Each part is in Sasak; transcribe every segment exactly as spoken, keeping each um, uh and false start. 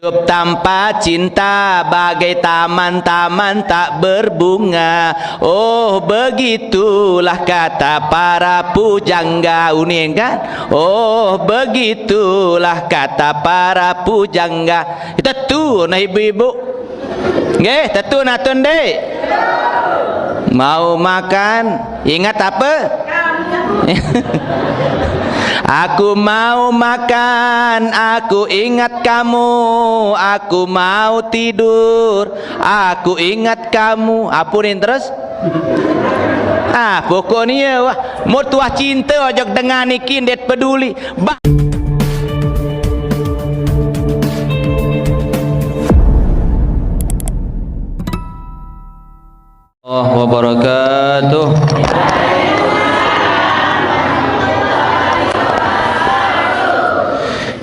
Hidup tanpa cinta bagai taman-taman tak berbunga. Oh, begitulah kata para pujangga. Unin kan? Oh, begitulah kata para pujangga. Tetu nah ibu-ibu. Nggih, tetu nah tun, Dik. Mau makan, ingat apa? Aku mau makan, aku ingat kamu, aku mau tidur, aku ingat kamu. Apa ni terus? Ah, pokok ni ya, wah. Mun tuah cinta aja dengan niki ndet peduli. Bah. الله وبركاته.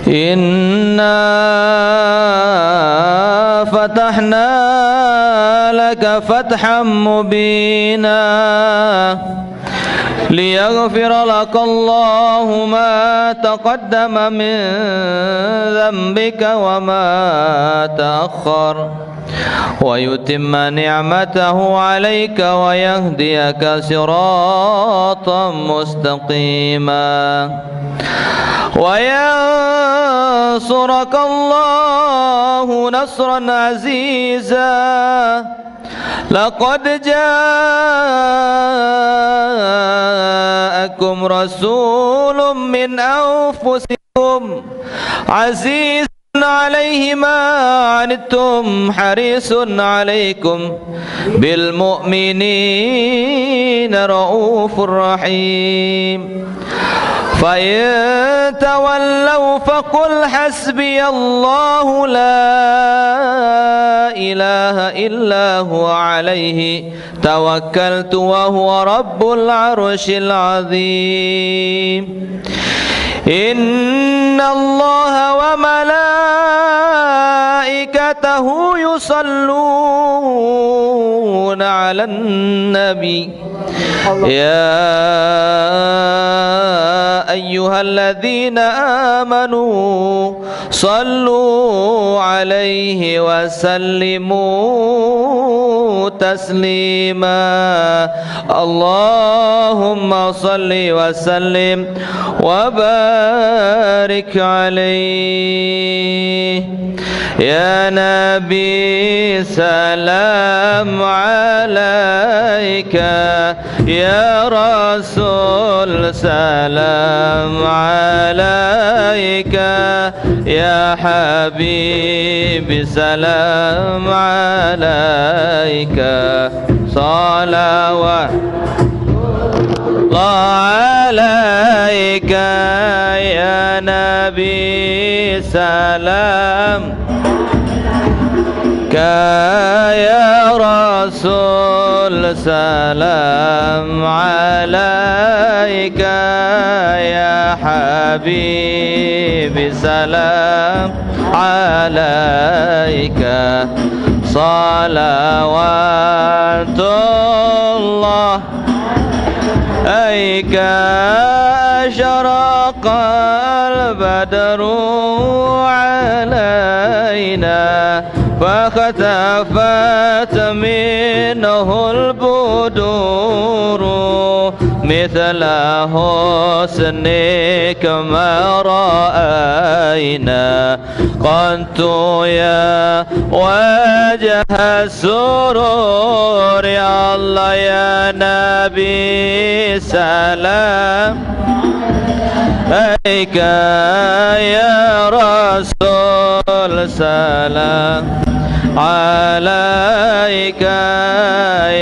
إنا فتحنا لك فتحا مبينا ليغفر لك الله ما تقدم من ذنبك وما تأخر ويتم نعمته عليك ويهديك صراطا مستقيما وينصرك الله نصرا عزيزا. لقد جاءكم رسول من أنفسكم عزيز عليه ما عنتم حريص عليكم بالمؤمنين رؤوف رحيم. فإن تولوا فقل حسبي الله لا إله إلا هو عليه توكلت وهو رب العرش العظيم. إن الله وملائكته يصلون على النبي يا أيها الذين آمنوا صلوا عليه وسلموا تسليما. اللهم صل وسلم وبارك عليه. يا نبي سلام عليك، يا رسول سلام عليك، يا حبيبي سلام عليك. صلوات الله عليك يا نبي سلام يا رسول سلام عليك يا حبيبي سلام عليك صلوات الله عليك أشرق البدر علينا فاختفت منه البدور مثل حسنك ما رأينا قط يا وجه السرور يا الله يا نبي سلام عليك يا رسول سلام عليك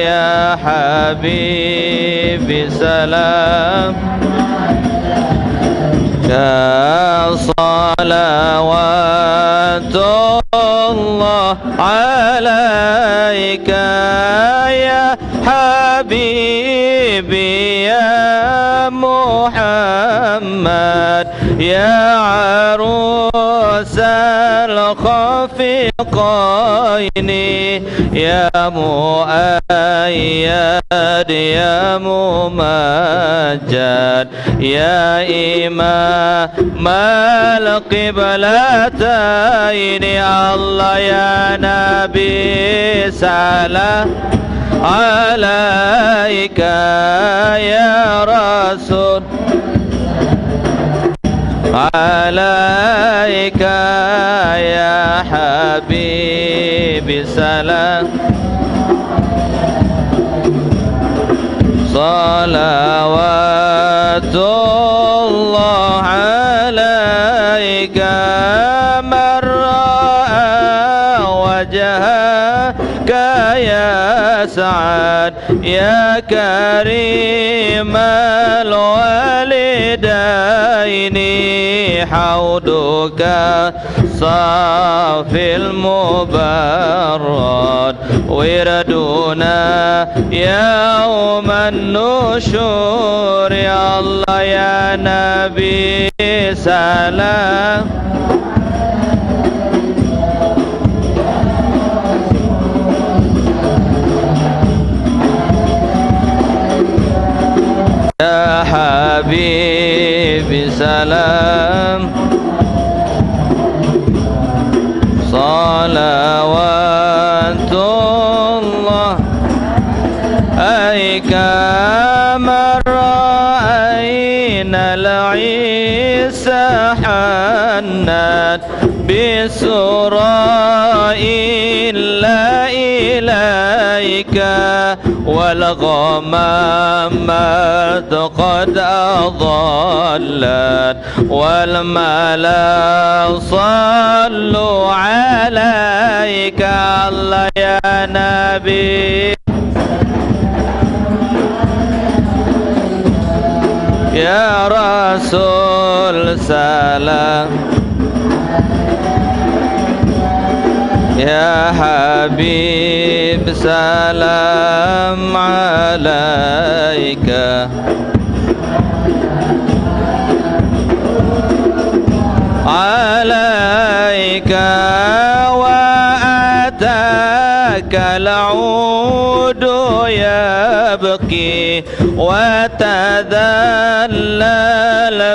يا حبيبي سلام يا صلوات الله عليك يا حبيبي يا محمد يا عروس الخفقين، يا مؤيد يا ممجد، يا إمام القبلتين. الله يا نبي سلام عليك، يا رسول عليك، يا حبيبي سلام صلوات الله عليك. من رأى وجهك يسعد، يا كريم الوالدين، حوضك صافي المبرد، وردنا يوم النشور. يا الله يا نبي سلام يا حبيبي سلام صلوات الله عليك. من رأينا العيسى حنت بسرى إلا إليك، والغمامات قد أضلت والملا صلوا عليك. الله يا نبي يا رسول سلام يا حبيب سلام عليك عليك. وأتاك العود يبكي وتذلل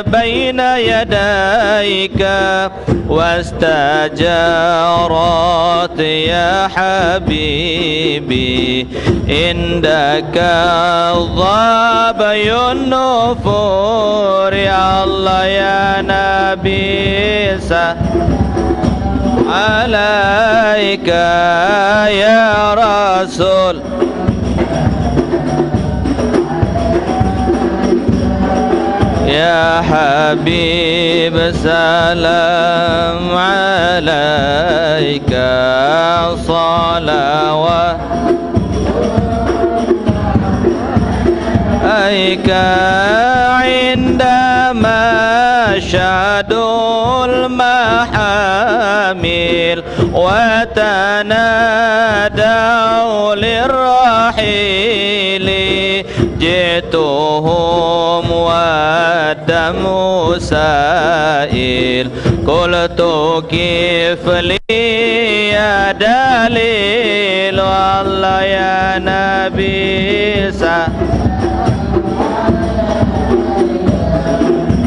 بين يديك، واستجارت يا حبيبي عندك ظبي النفور. يا الله يا نبي سلام عليك يا رسول يا حبيب سلام عليك صلوات عليك عند مشهد المحامل وتنادوا للرحيل. جئتهم والدمع سائل، قلت كيف لي يا دليل. الله يا نبي سلام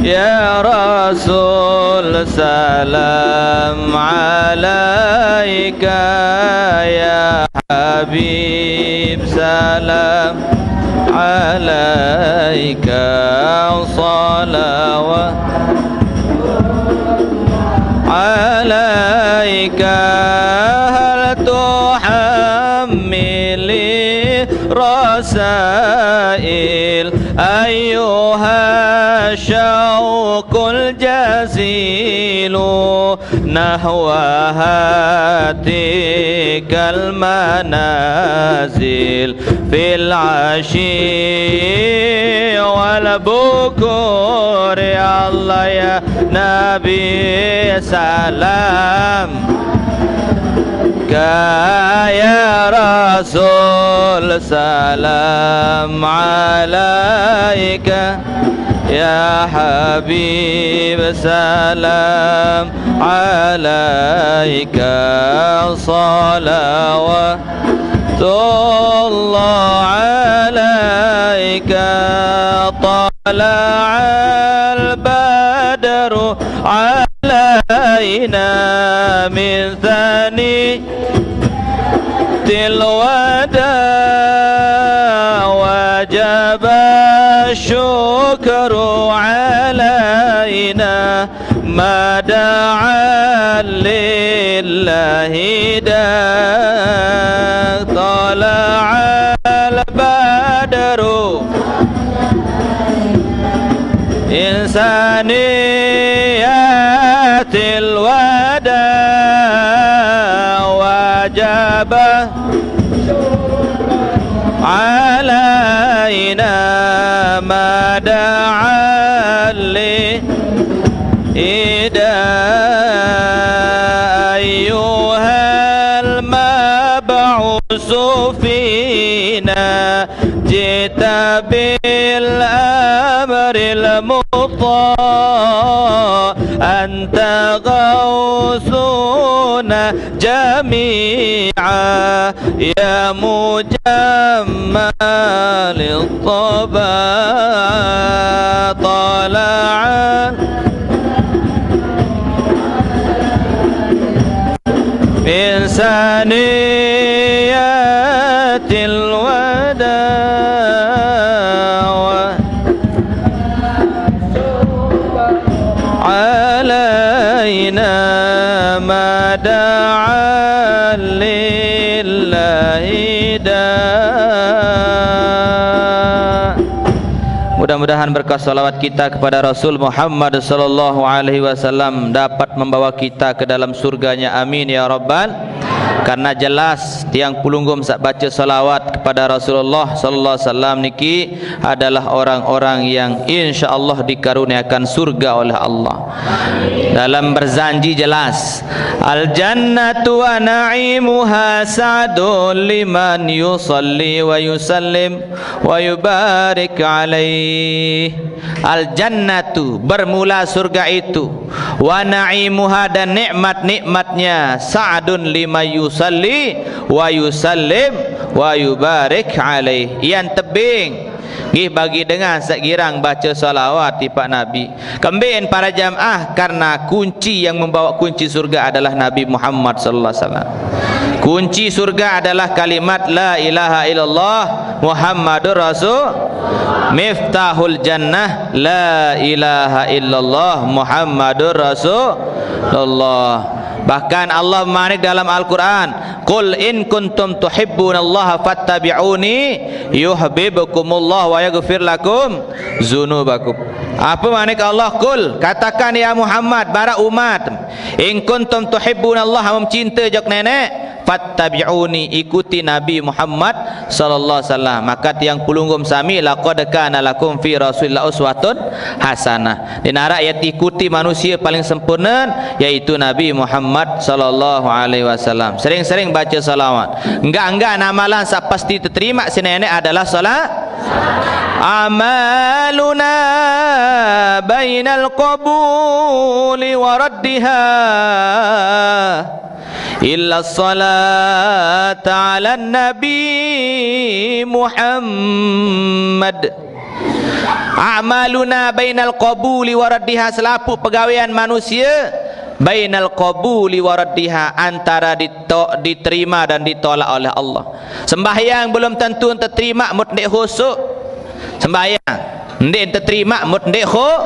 يا رسول سلام عليك يا حبيب سلام عليك صلوات عليك. هل تحملي رسائل أيها الشوق الجزيل نحو هاتيك المنازل في العشي والبكور. يا الله يا نبي سلام يا رسول سلام عليك يا حبيب سلام عليك، صلوات الله عليك. طلع البدر علينا من ثني الوداع، وجب الشكر علينا، ما دعا لله داع. طلع البدر إنسانيات الوداع، وجب علينا ما دعا لإيدا. أيها المبعوث فينا، جئت بالأمر المطاع، أنت غوثنا جميعا، يا مجمل الطبع. طلع من ثنيات الوداع، علينا ما دعا لله داع. Mudah-mudahan berkah salawat kita kepada Rasul Muhammad sallallahu alaihi wasallam dapat membawa kita ke dalam surganya. Amin ya rabbal. Karena jelas tiang pelungguh saq baca salawat kepada Rasulullah sallallahu alaihi wasallam niki adalah orang-orang yang insyaallah dikaruniakan surga oleh Allah. Dalam berjanji jelas, al jannatu wa na'imuha sa'dun liman yusalli wa yusallim wa yubarik alaih. Al jannatu, bermula surga itu, wa na'imuha, dan nikmat-nikmatnya, sa'dun liman yusalli wa yusallim wa yubarik alaih. Yan tebing nggih bagi dengan saq girang baca salawat tipaq Nabi. Kembeq para jamaah? Karena kunci yang membawa kunci surga adalah Nabi Muhammad sallallahu alaihi wasallam. Kunci surga adalah kalimat la ilaha illallah Muhammadur Rasul. Miftahul jannah la ilaha illallah Muhammadur Rasulullah. Bahkan Allah manik dalam Al-Quran, "Qul in kuntum tuhibbunallaha fattabi'uni yuhibbukumullah wa yaghfir lakum dzunubakum." Apa manik Allah? "Qul," katakan ya Muhammad, para umat, "in kuntum tuhibbunallah," amun cinta jok Neneq, "fattabi'uni," ikuti Nabi Muhammad sallallahu alaihi wasallam. Maka tiang pelungguh sami, laqad kana lakum fi Rasulillah uswatun hasanah. Ndeq naraq yaq teikuti manusie paling sempurne, yaitu Nabi Muhammad sallallahu alaihi wasallam. Sering-sering baca salawat. Enggak-enggak amalan saq pasti teterimaq siq Neneq adalah salat. Amaluna bainal qabuli wa raddiha illa salata ala nabi Muhammad. Amaluna bainal qabuli wa raddiha, selapuq pegawean manusie bainal qabuli wa raddiha, antara dito-, diterima dan ditolak oleh Allah. Sembahyang belum tentu teterimaq mut ndeq khusyuk. Sembahyang ndeq teterimaq mut ndeq khu-,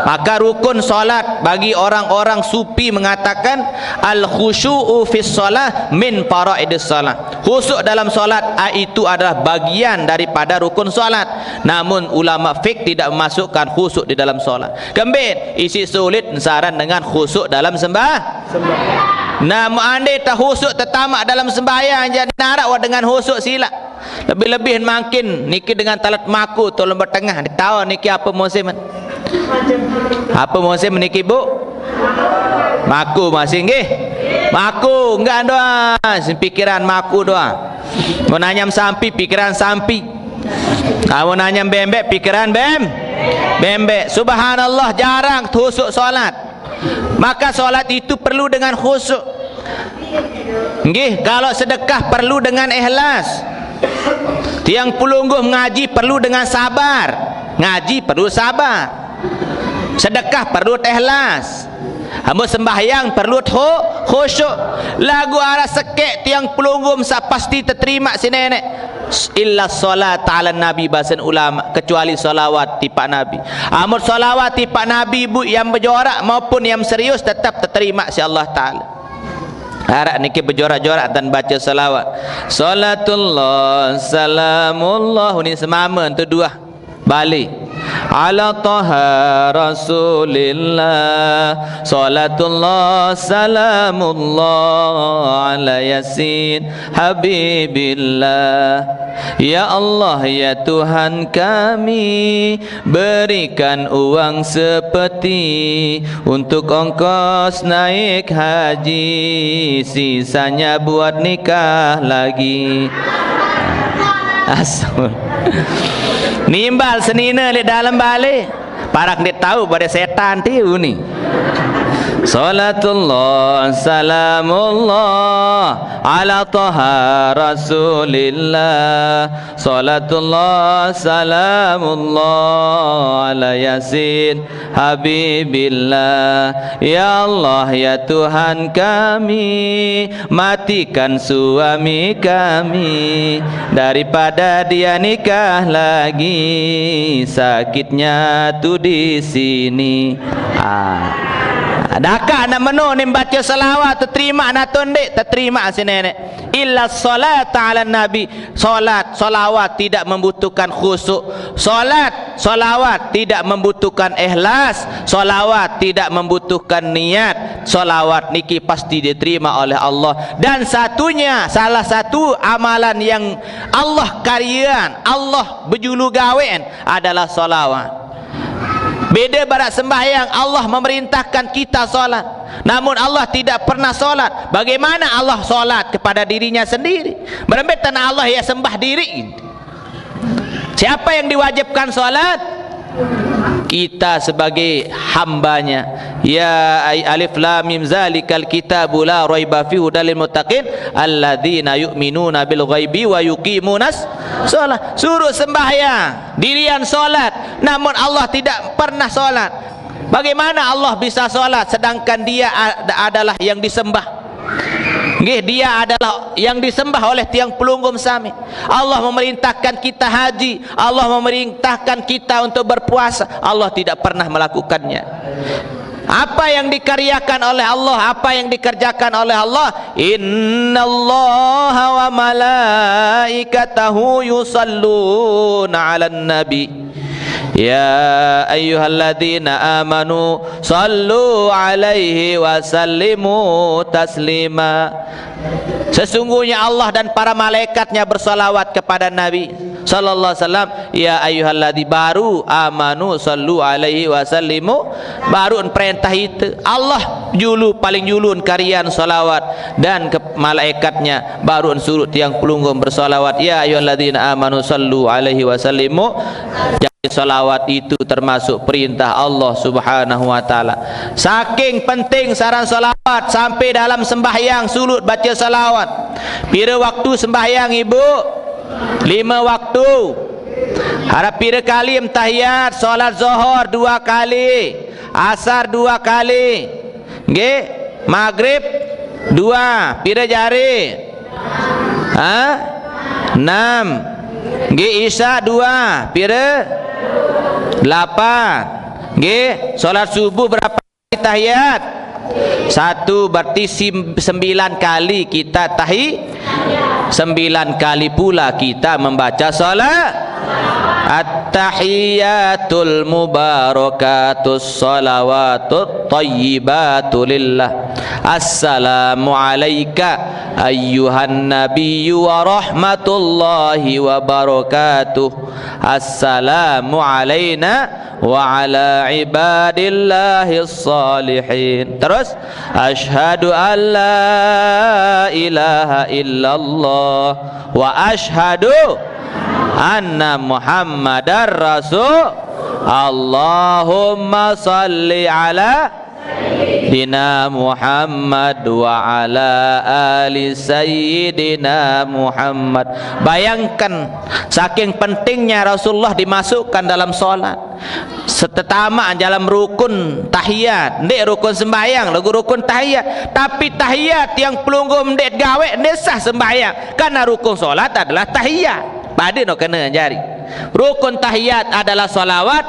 maka rukun salat bagi orang-orang sufi mengatakan, al khusyu'u fis shalah min faraidis shalah. Khusyuk dalam salat, ah, itu adalah bagian daripada rukun salat. Namun ulama fik tidak memasukkan khusyuk di dalam salat. Kembeq? Isiq sulit nsaran dengan khusyuk dalam sembah. Nah, mun andeq tekhusyuk tetamaq dalam sembahyang, jaq ndeq naraq wah dengan khusyuk silaq. Lebih-lebih mangkin niki dengan talet maku tulung betengah. Taoq niki ape musim? Ape musim niki, Bu? Maku masih nggih? Maku, enggak doang. Sing pikiran maku doang. Mun anyam sampi, pikiran sampi. Amun anyam bembeq, pikiran bem-, Bembek. Subhanallah, jarang khusyuk solat. Maka solat itu perlu dengan khusyuk. Nggih, kalau sedekah perlu dengan ikhlas. Tiang pelungguh ngaji perlu dengan sabar. Ngaji perlu sabar. Sedekah perlu ikhlas. Amun sembahyang perlu khu-, khusyuk. Lagu arah sekek tiang pelungguh sa pasti terima si nenek. Illa salat ala nabi, bahasan ulama, kecuali salawat tipak nabi. Amun salawat tipak nabi, bu, yang berjorak maupun yang serius tetap terima si Allah Ta'ala. Arak niki berjorak-jorak dan baca salawat. Salatullah, salamullah, ni semama tu dua. Balik. Ala Taha Rasulillah, salatullah, salamullah, ala Yasin Habibillah. Ya Allah, ya Tuhan kami, berikan uang sepeti untuk ongkos naik haji, sisanya buat nikah lagi. Asul. Nimbal senina lek dalam balik. Parak ndak tahu pada setan tiu ni. Salatullah, salamullah, ala Taha Rasulillah. Salatullah, salamullah, ala Yasin Habibillah. Ya Allah, ya Tuhan kami, matikan suami kami, daripada dia nikah lagi, sakitnya tu di sini. Ah. Dakak nak meno ni baca salawat, terima nak tu ndak? Terima si nenek. Illa salata ala nabi. Salat, salawat tidak membutuhkan khusyuk. Salat, salawat tidak membutuhkan ikhlas. Salawat tidak membutuhkan niat. Salawat niki pasti diterima oleh Allah. Dan satunya, salah satu amalan yang Allah karyakan, Allah berjulu gawean adalah salawat. Beda barak sembahyang, Allah memerintahkan kita salat. Namun Allah tidak pernah salat. Bagaimana Allah salat kepada dirinya sendiri? Berembe tanah Allah ya sembah diri. Siapa yang diwajibkan salat? Kita sebagai hambanya. Ya ay-, alif lam mim zalikal kitabu la raiba fihi hudal lil muttaqin alladzina yu'minuna bil ghaibi wa yuqimunas shalah. Suruh sembahyang, dirian salat, namun Allah tidak pernah salat. Bagaimana Allah bisa salat sedangkan dia a-, adalah yang disembah? Nggih, dia adalah yang disembah oleh tiang pelungguh sami. Allah memerintahkan kita haji, Allah memerintahkan kita untuk berpuasa, Allah tidak pernah melakukannya. Apa yang dikaryakan oleh Allah, apa yang dikerjakan oleh Allah? Innallaha wa malaikatahu yusalluna 'alan nabi. Ya ayyuhalladzina amanu sallu 'alaihi wa sallimu taslima. Sesungguhnya Allah dan para malaikatnya bersalawat kepada Nabi sallallahu alaihi wasallam. Ya ayyuhalladzi baru amanu sallu 'alaihi wa sallimu. Baru perintah itu Allah julu, paling julun karian salawat dan ke malaikatnya, baru suruh tiang pelungguh bersalawat. Ya ayyuhalladzina amanu sallu 'alaihi wa sallimu. Jadi salawat itu termasuk perintah Allah Subhanahu wa taala. Saking penting saran salawat, sampai dalam sembahyang sulut baca salawat. Pira waktu sembahyang, Ibu? Lima waktu. Arap pira kali tahiyat? Salat Zohor dua kali, Asar dua kali, nggih, Maghrib dua, pira jari? Ha? Enam. Nggih, Isya dua, pira? Delapan. Nggih, salat subuh berapa tahiyat? Satu, berarti sim-, sembilan kali kita tahi-, sembilan kali pula kita membaca salat. At-tahiyyatul mubarakatus salawatut thayyibatu lillah. Assalamu alaika ayyuhan nabiyyu wa rahmatullahi wa barakatuh. Assalamu alaina wa ala ibadillahis salihin. Terus, asyhadu an la ilaha illallah wa asyhadu anna Muhammadar Rasul. Allahumma salli ala Sayyidina Muhammad wa ala ali Sayyidina Muhammad. Bayangkan, saking pentingnya Rasulullah dimasukkan dalam solat. Setetamak dalam rukun tahiyat, ndik rukun sembahyang, lagu rukun tahiyat. Tapi tahiyat yang pelungguh ndik gawe, ndik sah sembahyang. Karena rukun solat adalah tahiyat. Pada no kena jari. Rukun tahiyat adalah solawat,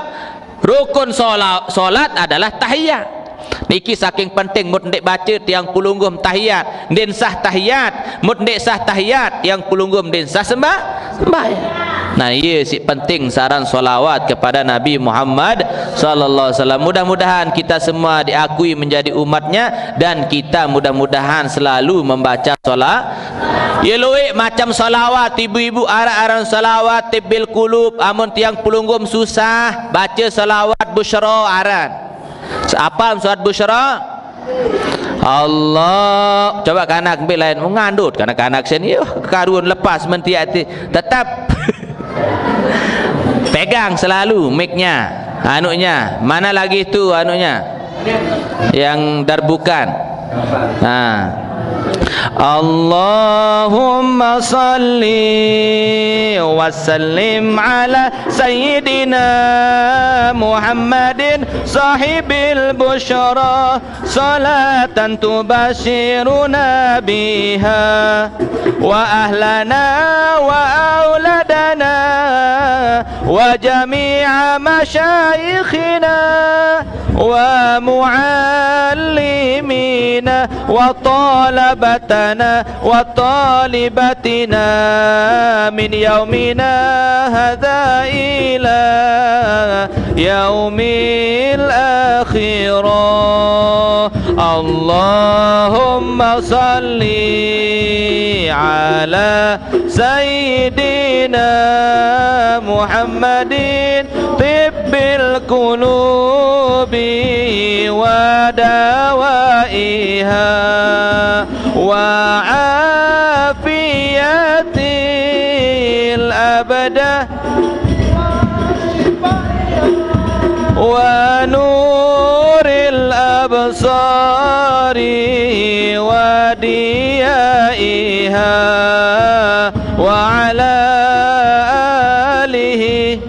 rukun sola-, solat adalah tahiyat. Niki saking penting, mut ndik baca tiang pelungguh tahiyat, ndin sah tahiyat, mut ndik sah tahiyat, tiang pelungguh ndin sah sembah-, sembahyang. Nah, iya si penting saran solawat kepada Nabi Muhammad sallallahu alaihi wasallam. Mudah-mudahan kita semua diakui menjadi umatnya dan kita mudah-mudahan selalu membaca sola-, ya, luik macam salawat, ibu-ibu arak aran salawat, tibbil kulub, amun tiang pelunggum susah, baca salawat busyra aran. Apa salawat busyra? Allah. Coba kanak ambil lain, mengandut kanak-kanak sini, yuh, karun lepas menti hati. Tetap pegang selalu mic-nya, anunya. Mana lagi tu anunya? Yang darbukan. Ha. Allahumma salli wa sallim ala sayyidina Muhammadin sahibil busyra, salatan tubashiruna biha wa ahlana wa auladana wa jami'a masyayikhina wa muallimina wa talabatana wa talibatina min yaumina hadza ila yaumil akhirah. Allahumma salli ala sayyidina Muhammadin tibbil qulubi wa dawaiha wa afiyatil abda wa nuril absari wa diyaiha wa ala alihi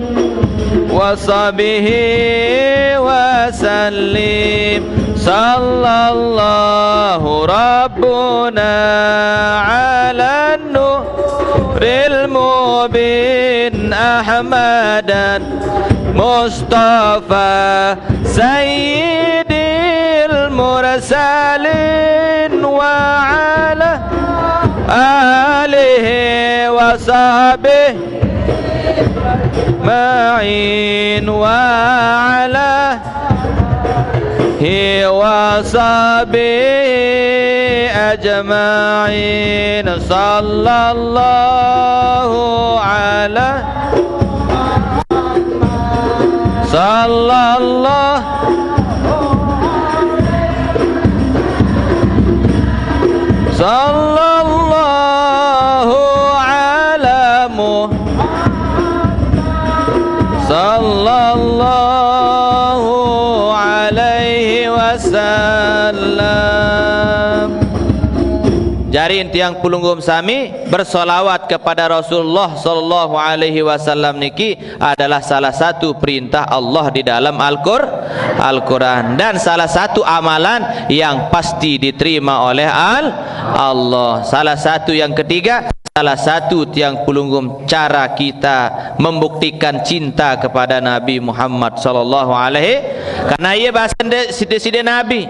wa sahbihi wa sallim. Sallallahu rabbuna ala nuril mubin Ahmadan Mustafa sayyidil mursalin wa ala alihi wa sahbihi ma'in wa ala hi wa sahbihi ajma'in. Sallallahu ala, sallallahu, sallallahu ala Mu-, sallallahu alaihi wasallam. Jarin tiang pelungguh sami, bersolawat kepada Rasulullah sallallahu alaihi wasallam niki adalah salah satu perintah Allah di dalam Al-Qur-, Al-Quran, dan salah satu amalan yang pasti diterima oleh Al-, Allah. Salah satu yang ketiga, salah satu tiang pelungguh cara kita membuktikan cinta kepada Nabi Muhammad sallallahu alaihi, karena ia bahasa de-, sida-sida Nabi.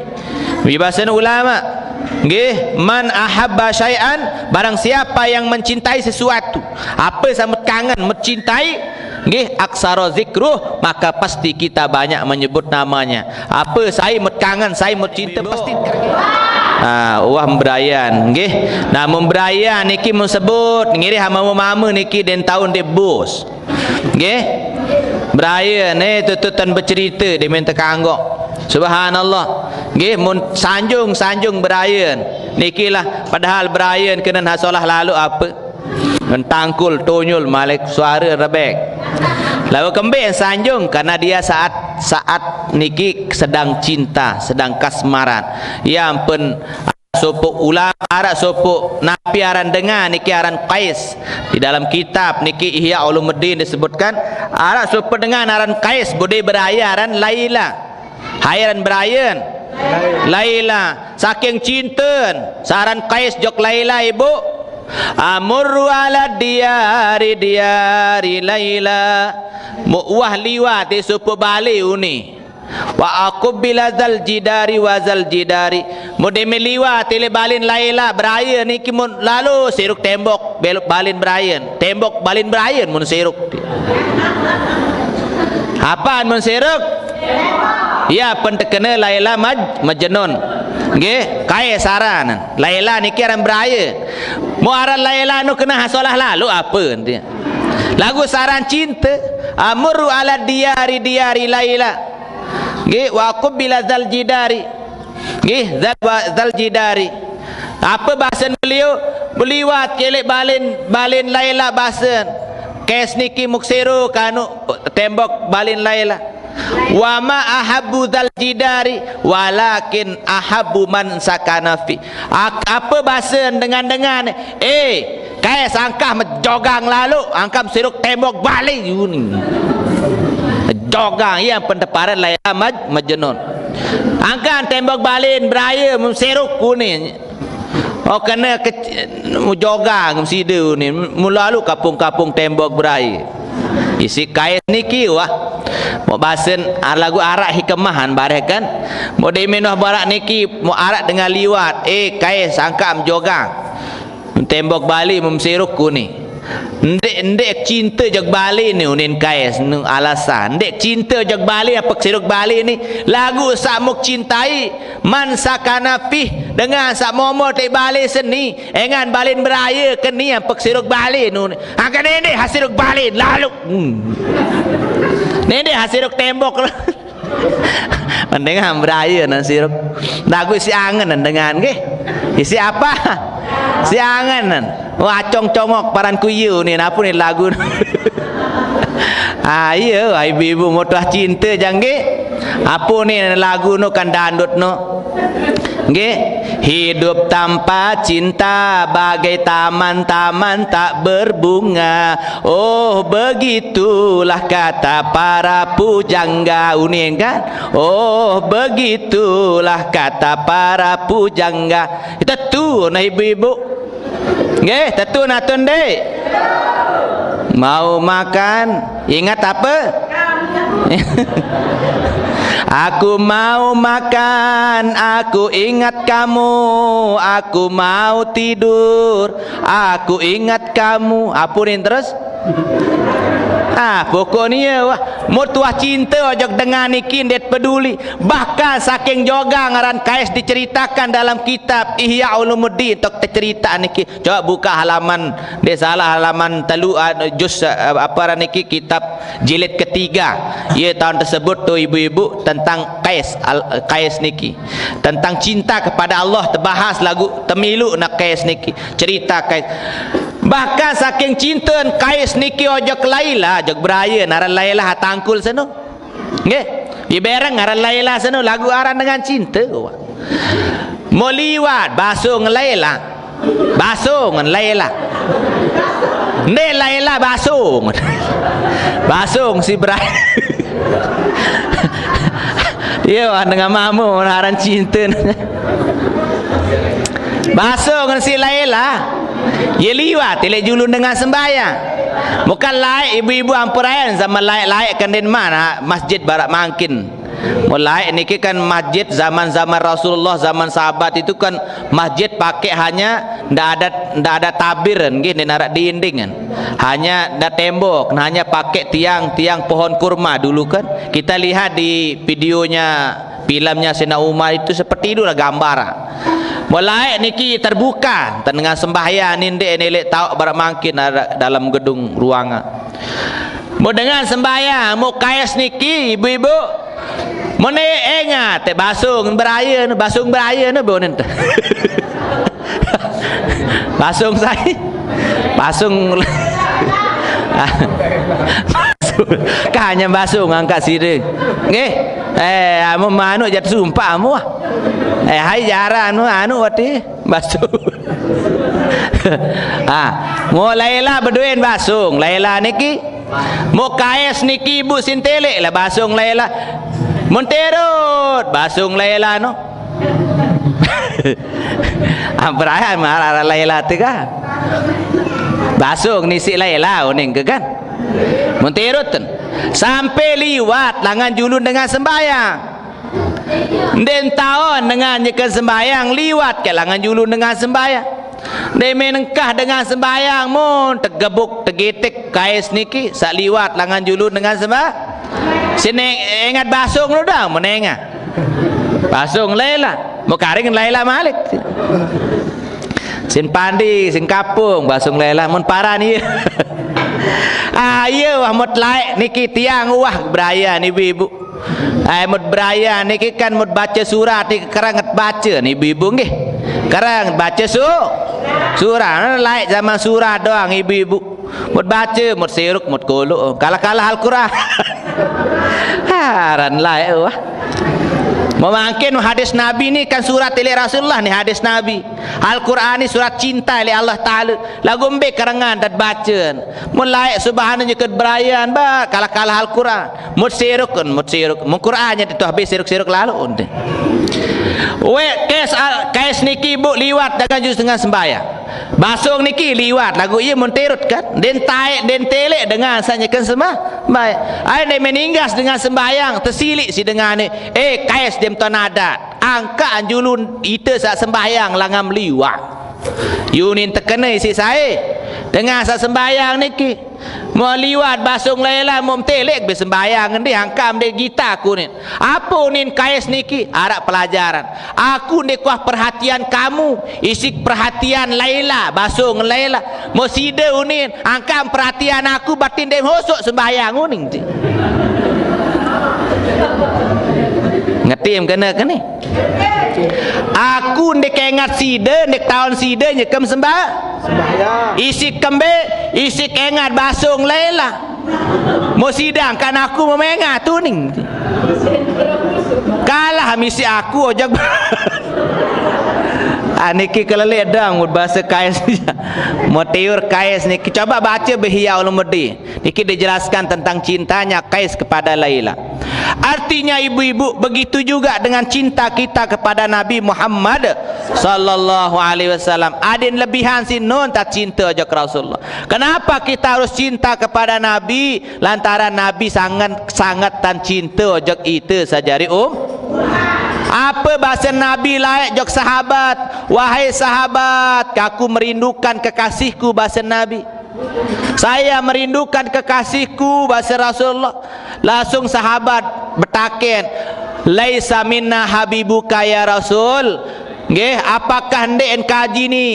Ia bahasa ulama. Nggih, man ahabba syai'an, barang siapa yang mencintai sesuatu, apa sama kangen, mencintai, nggih, aksara zikruh, maka pasti kita banyak menyebut namanya. Apa sai mut kangen, sai mut cinta, pasti. Ah, wah, berayan, nggih. Nah, mun berayan niki mun sebut, ngirih ama mama niki den taun de bos. Nggih. Berayan, eh, tututan bercerita dia minta kanggok. Subhanallah. Nggih, mun sanjung, sanjung berayan. Nikilah, padahal berayan kena hasolah lalu apa? Entangkul, tonyol, malik suara rebek. Lalu kembe sanjung, karena dia saat, saat niki sedang cinta, sedang kasmaran. Ia ampun, sopo ulama, arak sopo napi aran dengan niki aran Qais. Di dalam kitab niki Ihya Ulumuddin disebutkan, arak sopo dengan aran Qais, budi beraye aran Laila. Hai aran berayen. Laila. Saking cinten, saran Qais jok Laila, Ibu. Amurru ala diyari diyari Laila. Muk wah liwat, eh, sopo bale uni. Wa aqubbila zal jidari wa zal jidari. Muk deme liwat, eh, le balen Laila, beraye niki mun lalu siruk tembok, bel-, balen berayen. Tembok balen berayen mun siruk. Apaan mun siruk? Ia pentekene Laila Maj-, Majnun. Nggih, kae saran. Laila niki aran beraye. Muk aran Laila nu kena hasolah lalu apa dia? Lagu saran cinta. Amurru ala diyari diyari Laila. Nggih, wa qubbila zal jidari. Nggih, zal wa-, zal jidari. Apa basen beliau? Beliwat kelek balen, balen Laila basen. Qais niki muk siruk anu tembok balen Laila. Wa ma ahabbu zal jidari walakin ahabbu man sakana fi. Ak-, apa basen dengan-dengan? Eh, Qais angkah mejogang lalu, angkah siruk tembok bale uni. Jogang, ia penteparan Laila Maj-, Majnun. Angkah tembok balen beraye mun siruk uni. Oh, kena ke-, mun jogang side uni. Mun lalu kapung-kapung tembok beraye. Isi Qais niki wah. Muk basen ar-, lagu arak hikemahan bareh kan. Muk deme noh barak niki, muk arak dengan liwat. Eh, Qais angkah mejogang. Tembok bale mun siruk uni. Ndek, ndek cinta jok bale ni unin Qais nu alasan. Ndek cinta jok bale apa siruk bale ni. Lagu sak muk cintai man sakana fih dengan sak momo tek bale seni. Engan balen beraye keni apa siruk bale nu. Angka nende hasiruk bale lalu. Hmm. Nende hasiruk tembok. Mendengar beraye nan siruk. Lagu isi angen nan dengan nggih. Isi apa? Si angen nan. Wah, acong congok paran kuyu ni. Apa ni lagu? Ah, iya, ibu-ibu muk tuah cinta jangge. Apa ni lagu nu kan dandut nu? Nggih. Hidup tanpa cinta bagai taman-taman tak berbunga. Oh, begitulah kata para pujangga. Uning kan? Oh, begitulah kata para pujangga. Tetu nah ibu-ibu. Nggih, tetu nah tun dek. Mau makan, ingat apa? Aku mau makan, aku ingat kamu, aku mau tidur, aku ingat kamu. Apa ni terus? Ah, pokoknya wah, muk tuah cinta ojok dengan niki ndet peduli. Bahkan saking jogang aran Qais diceritakan dalam kitab Ihya Ulumuddin, tok cerita niki. Coba buka halaman, dia salah halaman telu, ah, juz, ah, apa aran niki, kitab jilid ketiga. Ia tahun tersebut tu ibu-ibu tentang Qais, al-, Qais niki. Tentang cinta kepada Allah terbahas lagu temilu nak Qais niki. Cerita Qais. Bahkan saking cinta Qais niki ojok Laila, ojok beraye, aran Laila hatangkul seno. Nggih. Ibereng aran Laila seno lagu aran dengan cinta. Muk liwat, basung Laila. Basung Laila. Nde Laila basung. Basung si Bra-, iya, wah, dengan mamu, aran cinta. Basung si Laila. Ye liwat, ilek julun dengan sembahyang. Bukan laik ibu-ibu ampurayan zaman laik-laik kan den mana masjid barak mangkin. Muk laik niki kan masjid zaman-zaman Rasulullah, zaman sahabat itu kan masjid pakai hanya ndak ada, ndak ada tabir kan, gini, ndak ada dinding kan. Hanya ndak tembok, hanya pakai tiang, tiang pohon kurma dulu kan. Kita lihat di videonya, filmnya Sena Umar itu seperti itulah gambar. Muk laik niki terbuka, dengan sembahyang ni ndak nelek tauk barak mangkin ada dalam gedung ruangan. Muk dengan sembahyang, muk Qais niki, ibu-ibu. Muk ne ingat, eh, basung beraye, basung beraye ni, bu, ni. Basung saya. Basung. Kanya basong angkat sida. Nggih. Eh, amun manuk jatuh sumpah amun. Eh, hai jaran anu wati basong. Ha, mu Laila beduin basong. Laila niki. Mu Kais niki ibu sin telik lah basong Laila. Mun terut basong Laila no. Amperayan marah Laila tu kan. Basong nisi Laila uning ke kan. Mun terut ten. Sampai liwat langan julun dengan sembahyang. Ndin taon dengan nyekan sembahyang liwat ke langan julun dengan sembahyang. Ndin menengkah dengan sembahyang mun tegebuk tegitik Kais niki sak liwat langan julun dengan sembah. Sini ingat basong lu dah menengah. Basong Laila. Mau karing Laila malik. Sin pandi, sin kapung, basong Laila mun paran iya. Ah, iya wah mut laik niki tiang wah beraya ni ibu-ibu. Ai mut beraya niki kan mut baca surat niki kerang baca ni ibu-ibu nggih. Kerang baca su surat laik zaman surat doang ibu-ibu. Mut baca, mut siruk, mut kolok. Kalah-kalah Al-Quran. Haran laik wah. Memangkin hadis Nabi ni kan surat ilik Rasulullah ni hadis Nabi. Al-Quran ni surat cinta ilik Allah Ta'ala. Lagu mbik kerengan dan bacaan. Mun laik subhana nyekut berayan ba kalah-kalah Al-Quran. Mut siruk, mut siruk. Mun Quran nya tu habis siruk-siruk lalu unte. Wek Kais, Kais niki bu liwat dengan jus dengan sembahyang. Basong niki liwat lagu iya mun terut kan. Den taek, den telek dengan sanya kan sembah. Baik. Ai den meninggas dengan sembahyang, tersilik si dengan ni. Eh, Kais dem tuan adat. Angkat anjulun ita sak sembahyang langam liwat. Yunin tekena isi sai. Dengan sak sembahyang niki. Mau liwat basong Laila, mau telek be sembahyang ngendi angkat ambil gita aku ni. Apa unin Kais niki? Arak pelajaran. Aku ni kuah perhatian kamu, isik perhatian Laila, basong Laila. Mau sida unin angkat perhatian aku batin dem hosok sembahyang uning ti. Ngerti em kena kene? Aku ndik engat sida, ndik taon sida nyekem sembah. Sembahyang. Isi kembe, isi kengat basong Laila. Mau sidang kan aku memengat tuning. Kalah misi aku ojak. Aniki kelelek dang mut bahasa Kais. Mau tiur Kais ni. Coba baca Ihya Ulumuddin. Niki dijelaskan tentang cintanya Kais kepada Laila. Artinya ibu-ibu, begitu juga dengan cinta kita kepada Nabi Muhammad sallallahu alaihi wasallam. Adin lebihan si nun tak cinta aja ke Rasulullah. Kenapa kita harus cinta kepada Nabi? Lantaran Nabi sangat sangat tan cinta aja kita sajari um. Apa bahasa Nabi layak jok sahabat? Wahai sahabat, aku merindukan kekasihku, bahasa Nabi. Saya merindukan kekasihku, bahasa Rasulullah. Langsung sahabat betaken, "Laisa minna habibuka ya Rasul." Nggih, apakah ndik en kaji ni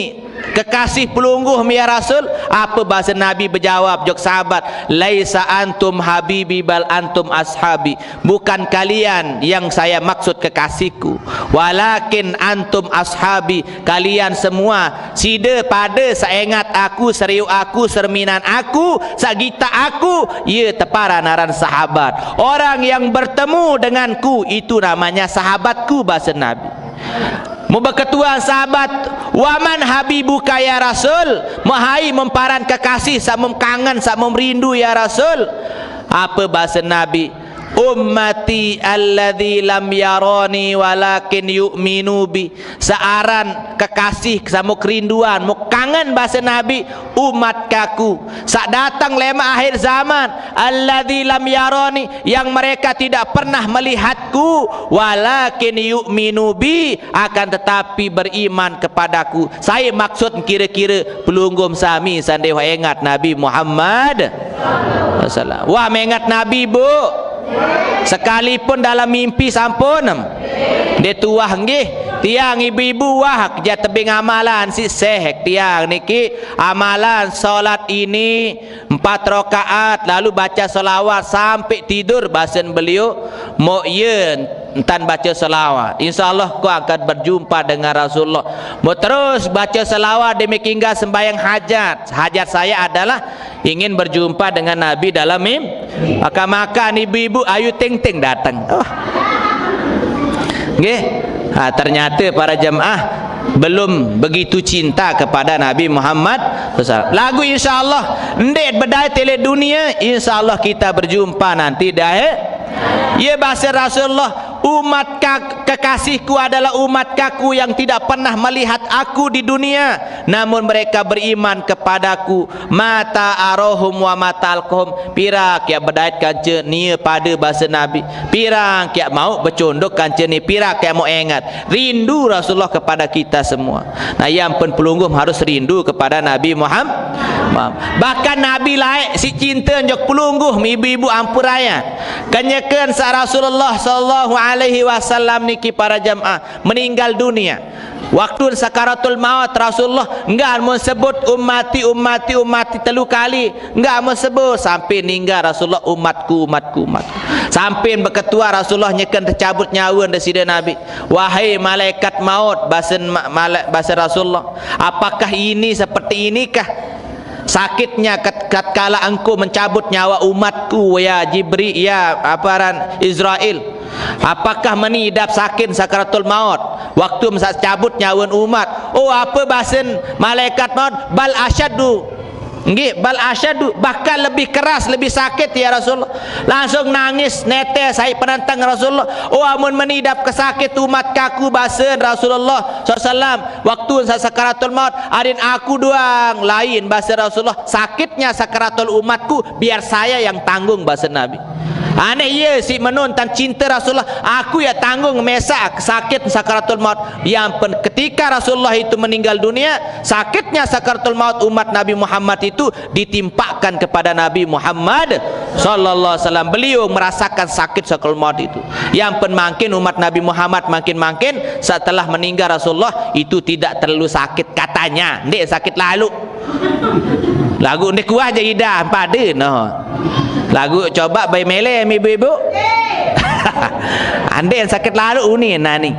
kekasih pelungguh ya Rasul? Apa bahasa Nabi berjawab jok sahabat, "Laisa antum habibi bal antum ashabi." Bukan kalian yang saya maksud kekasihku, walakin antum ashabi, kalian semua, sida pada saengat aku, seriuk aku, serminan aku, sagita aku, ia teparan aran sahabat. Orang yang bertemu denganku itu namanya sahabatku, bahasa Nabi. Mau berketuan sahabat, waman habibuka ya Rasul, mahai memparan kekasih, samum kangen, samum rindu ya Rasul. Apa bahasa Nabi? Ummati alladzi lam yarani walakin yu'minu bi. Searan kekasih sama kerinduan, mau kangen bahasa Nabi, umat kaku. Sak datang lema akhir zaman, alladzi lam yarani, yang mereka tidak pernah melihatku, walakin yu'minu bi, akan tetapi beriman kepadaku. Saya maksud kira-kira pelunggum sami sandai wah engat Nabi Muhammad. Wah mengat Nabi bu. Sekalipun dalam mimpi sampun. Dia tuah nggih. Tiang ibu-ibu wah kerja tebing amalan si seh tiang niki amalan solat ini empat rakaat lalu baca selawat sampai tidur basen beliau. Mok yen Entan baca selawat. Insya Allah kau akan berjumpa dengan Rasulullah. Mau terus baca selawat demikian sembahyang hajat. Hajat saya adalah ingin berjumpa dengan Nabi dalam mimpi. Maka-maka ibu-ibu Ayu Ting Ting datang. Oh. Nggih. Ha, ternyata para jemaah belum begitu cinta kepada Nabi Muhammad. Lagu insya Allah, ndik bedai telet dunia, insya Allah kita berjumpa nanti di akhir. Ya bahasa Rasulullah, umat kekasihku adalah umat kaku yang tidak pernah melihat aku di dunia, namun mereka beriman kepadaku. Mata arohum wa mata alkohom. Pira kiak bedait kanca nia pada bahasa Nabi. Pira kiak mau bercondok kanca ni. Pira kiak mau ingat. Rindu Rasulullah kepada kita semua. Nah, yang pen pelungguh harus rindu kepada Nabi Muhammad. Bahkan Nabi laik si cinta jok pelungguh ibu-ibu ampun raya. Kenyakan sa Rasulullah sallallahu alaihi wasallam niki para jamaah meninggal dunia. Waktu sakaratul maut Rasulullah enggak mau sebut ummati, ummati, ummati telu kali. Enggak mau sebut sampai ninggal Rasulullah umatku, umatku, umatku. Sampai berketua Rasulullah nyekan tercabut nyawa dari sida Nabi. Wahai malaikat maut, bahasa, bahasa Rasulullah, apakah ini seperti inikah sakitnya tatkala engkau mencabut nyawa umatku, ya Jibril, ya apa ran Israel? Apakah meni idap sakit sakaratul maut? Waktu masa cabut nyawa umat. Oh, apa bahasan malaikat maut? Bal asyaddu. Nggih, bal asyaddu, bahkan lebih keras, lebih sakit ya Rasulullah. Langsung nangis netes sai penantang Rasulullah. Oh, amun meni idap kesakit umat kaku, bahasa Rasulullah sallallahu alaihi wasallam. Waktu sa sakaratul maut, adin aku doang lain, bahasa Rasulullah. Sakitnya sakaratul umatku, biar saya yang tanggung, bahasa Nabi. Aneh iya si menun tan cinta Rasulullah. Aku ya tanggung mesa sakit sakaratul maut. Yang pen, ketika Rasulullah itu meninggal dunia, sakitnya sakaratul maut umat Nabi Muhammad itu ditimpakan kepada Nabi Muhammad sallallahu alaihi wasallam. Beliau merasakan sakit sakaratul maut itu. Yang pen makin umat Nabi Muhammad makin-makin setelah meninggal Rasulullah itu tidak terlalu sakit katanya. Ndik sakit lalu. Lagu ndik kuah je idah pada no. Lagu coba bai mele ibu-ibu. Andai sakit lalu uni nani.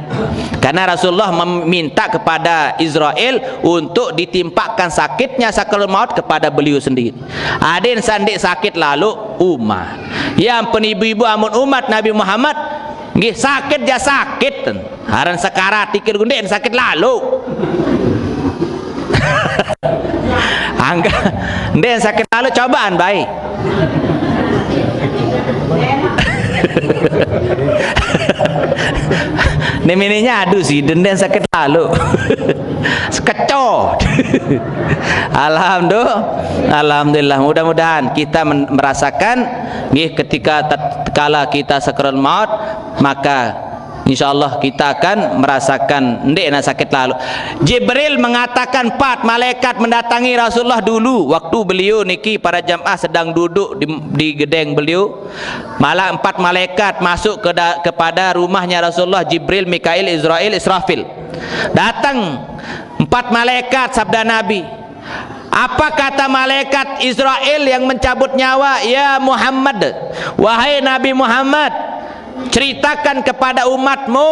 Karena Rasulullah meminta kepada Israel untuk ditimpakan sakitnya sakaratul maut kepada beliau sendiri. Adin sandik sakit lalu umat. Yang pen ibu-ibu amun umat Nabi Muhammad nggih sakit ja sakit. Aran sakarat tikir gundik sakit lalu. Angka, ndek sakit lalu cobaan baik. Ini mininya aduh sih, denden sakit lalu. Sekeco. Alhamdulillah. Alhamdulillah. Mudah-mudahan kita men- merasakan nggih ketika tatkala kita sakaratul maut, maka insyaallah kita akan merasakan ndik nak sakit lalu. Jibril mengatakan empat malaikat mendatangi Rasulullah dulu waktu beliau niki para jamaah sedang duduk di, di gedeng beliau. Malah empat malaikat masuk ke da, kepada rumahnya Rasulullah, Jibril, Mikail, Izrail, Israfil. Datang empat malaikat, sabda Nabi. Apa kata malaikat Israel yang mencabut nyawa? Ya Muhammad, wahai Nabi Muhammad, ceritakan kepada umatmu,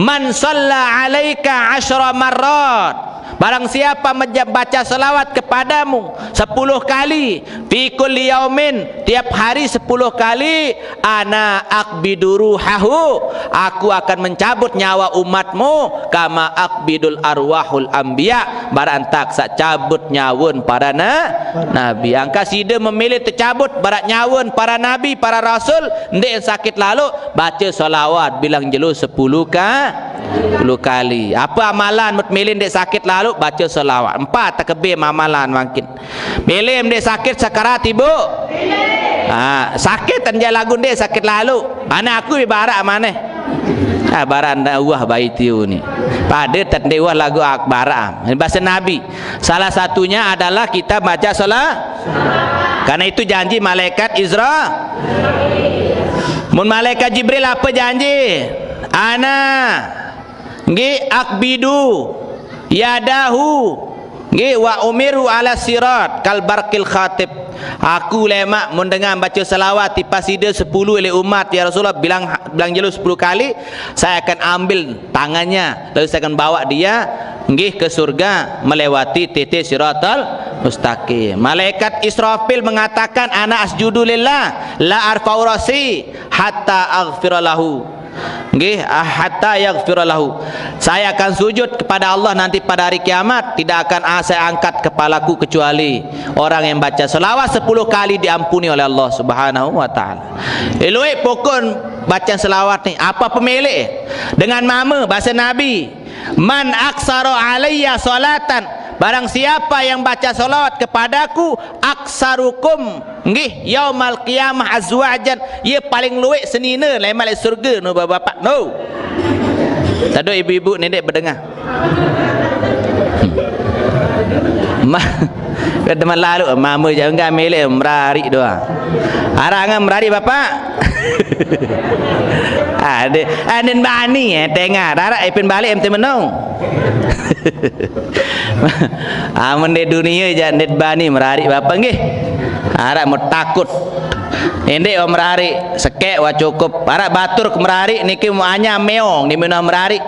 man salla alaika asyra marrat. Barang siapa membaca salawat kepadamu sepuluh kali, fi kulli yaumin, tiap hari sepuluh kali, ana aqbidu ruhahu, aku akan mencabut nyawa umatmu, kama aqbidul arwahul anbiya, barantak sak cabut nyawa para na, nabi. Angka sida memilih tercabut barat nyawa para nabi, para rasul, ndik sakit lalu, baca salawat bilang jelu sepuluh ka, sepuluh kali. Apa amalan mut milih ndik sakit lalu, baca salawat. Empat takbir amalan makin. Milim dek sakit sakarat ibu. Ha, sakit anja lagu dek sakit lalu. Anak aku ibarat maneh. Ha, barat ndak uah bayi tiu ni. Pada tak ndak uah lagu ak barat. Ini bahasa Nabi. Salah satunya adalah kita baca salat. Karena itu janji malaikat Isra. Mun malaikat Jibril apa janji? Ana nggih akbidu yadahu Nggih, wa umiru ala sirat kal barqil khatib. Aku lemak mun dengar baca selawat tipasida sepuluh oleh umat, ya Rasulullah, bilang, bilang jelu sepuluh kali, saya akan ambil tangannya, lalu saya akan bawa dia, nggih, ke surga melewati titik siratal mustaqim. Malaikat Israfil mengatakan, "Ana asjudu lillah, la arfa'u rasi hatta aghfira lahu." Nggih, ah, "hatta yaghfira lahu." Saya akan sujud kepada Allah nanti pada hari kiamat, tidak akan, ah, saya angkat kepalaku kecuali orang yang baca selawat sepuluh kali diampuni oleh Allah Subhanahu wa taala. Elok pokok baca selawat ni, apa pemilik? Dengan mama, bahasa Nabi, "Man aksara alayya salatan." Barang siapa yang baca salawat kepadaku, aksarukum, nggih, yaumal qiyamah azwajan, ia paling luwek senina lemak lemak surga nu bapak nu. Taduk ibu-ibu ni dek berdengar. Ma, kata malam lalu, mama jangan milik merarik doa. Arangan merarik bapak. Ada, ada bani, eh, tengah. Rarak ipin balik em temenung. Amun di dunia je nit bani merarik bapa nggih. Arak mau takut. Indik wa merarik, sekek wa cukup. Arak batur ke merarik niki mau anya meong di mana merarik.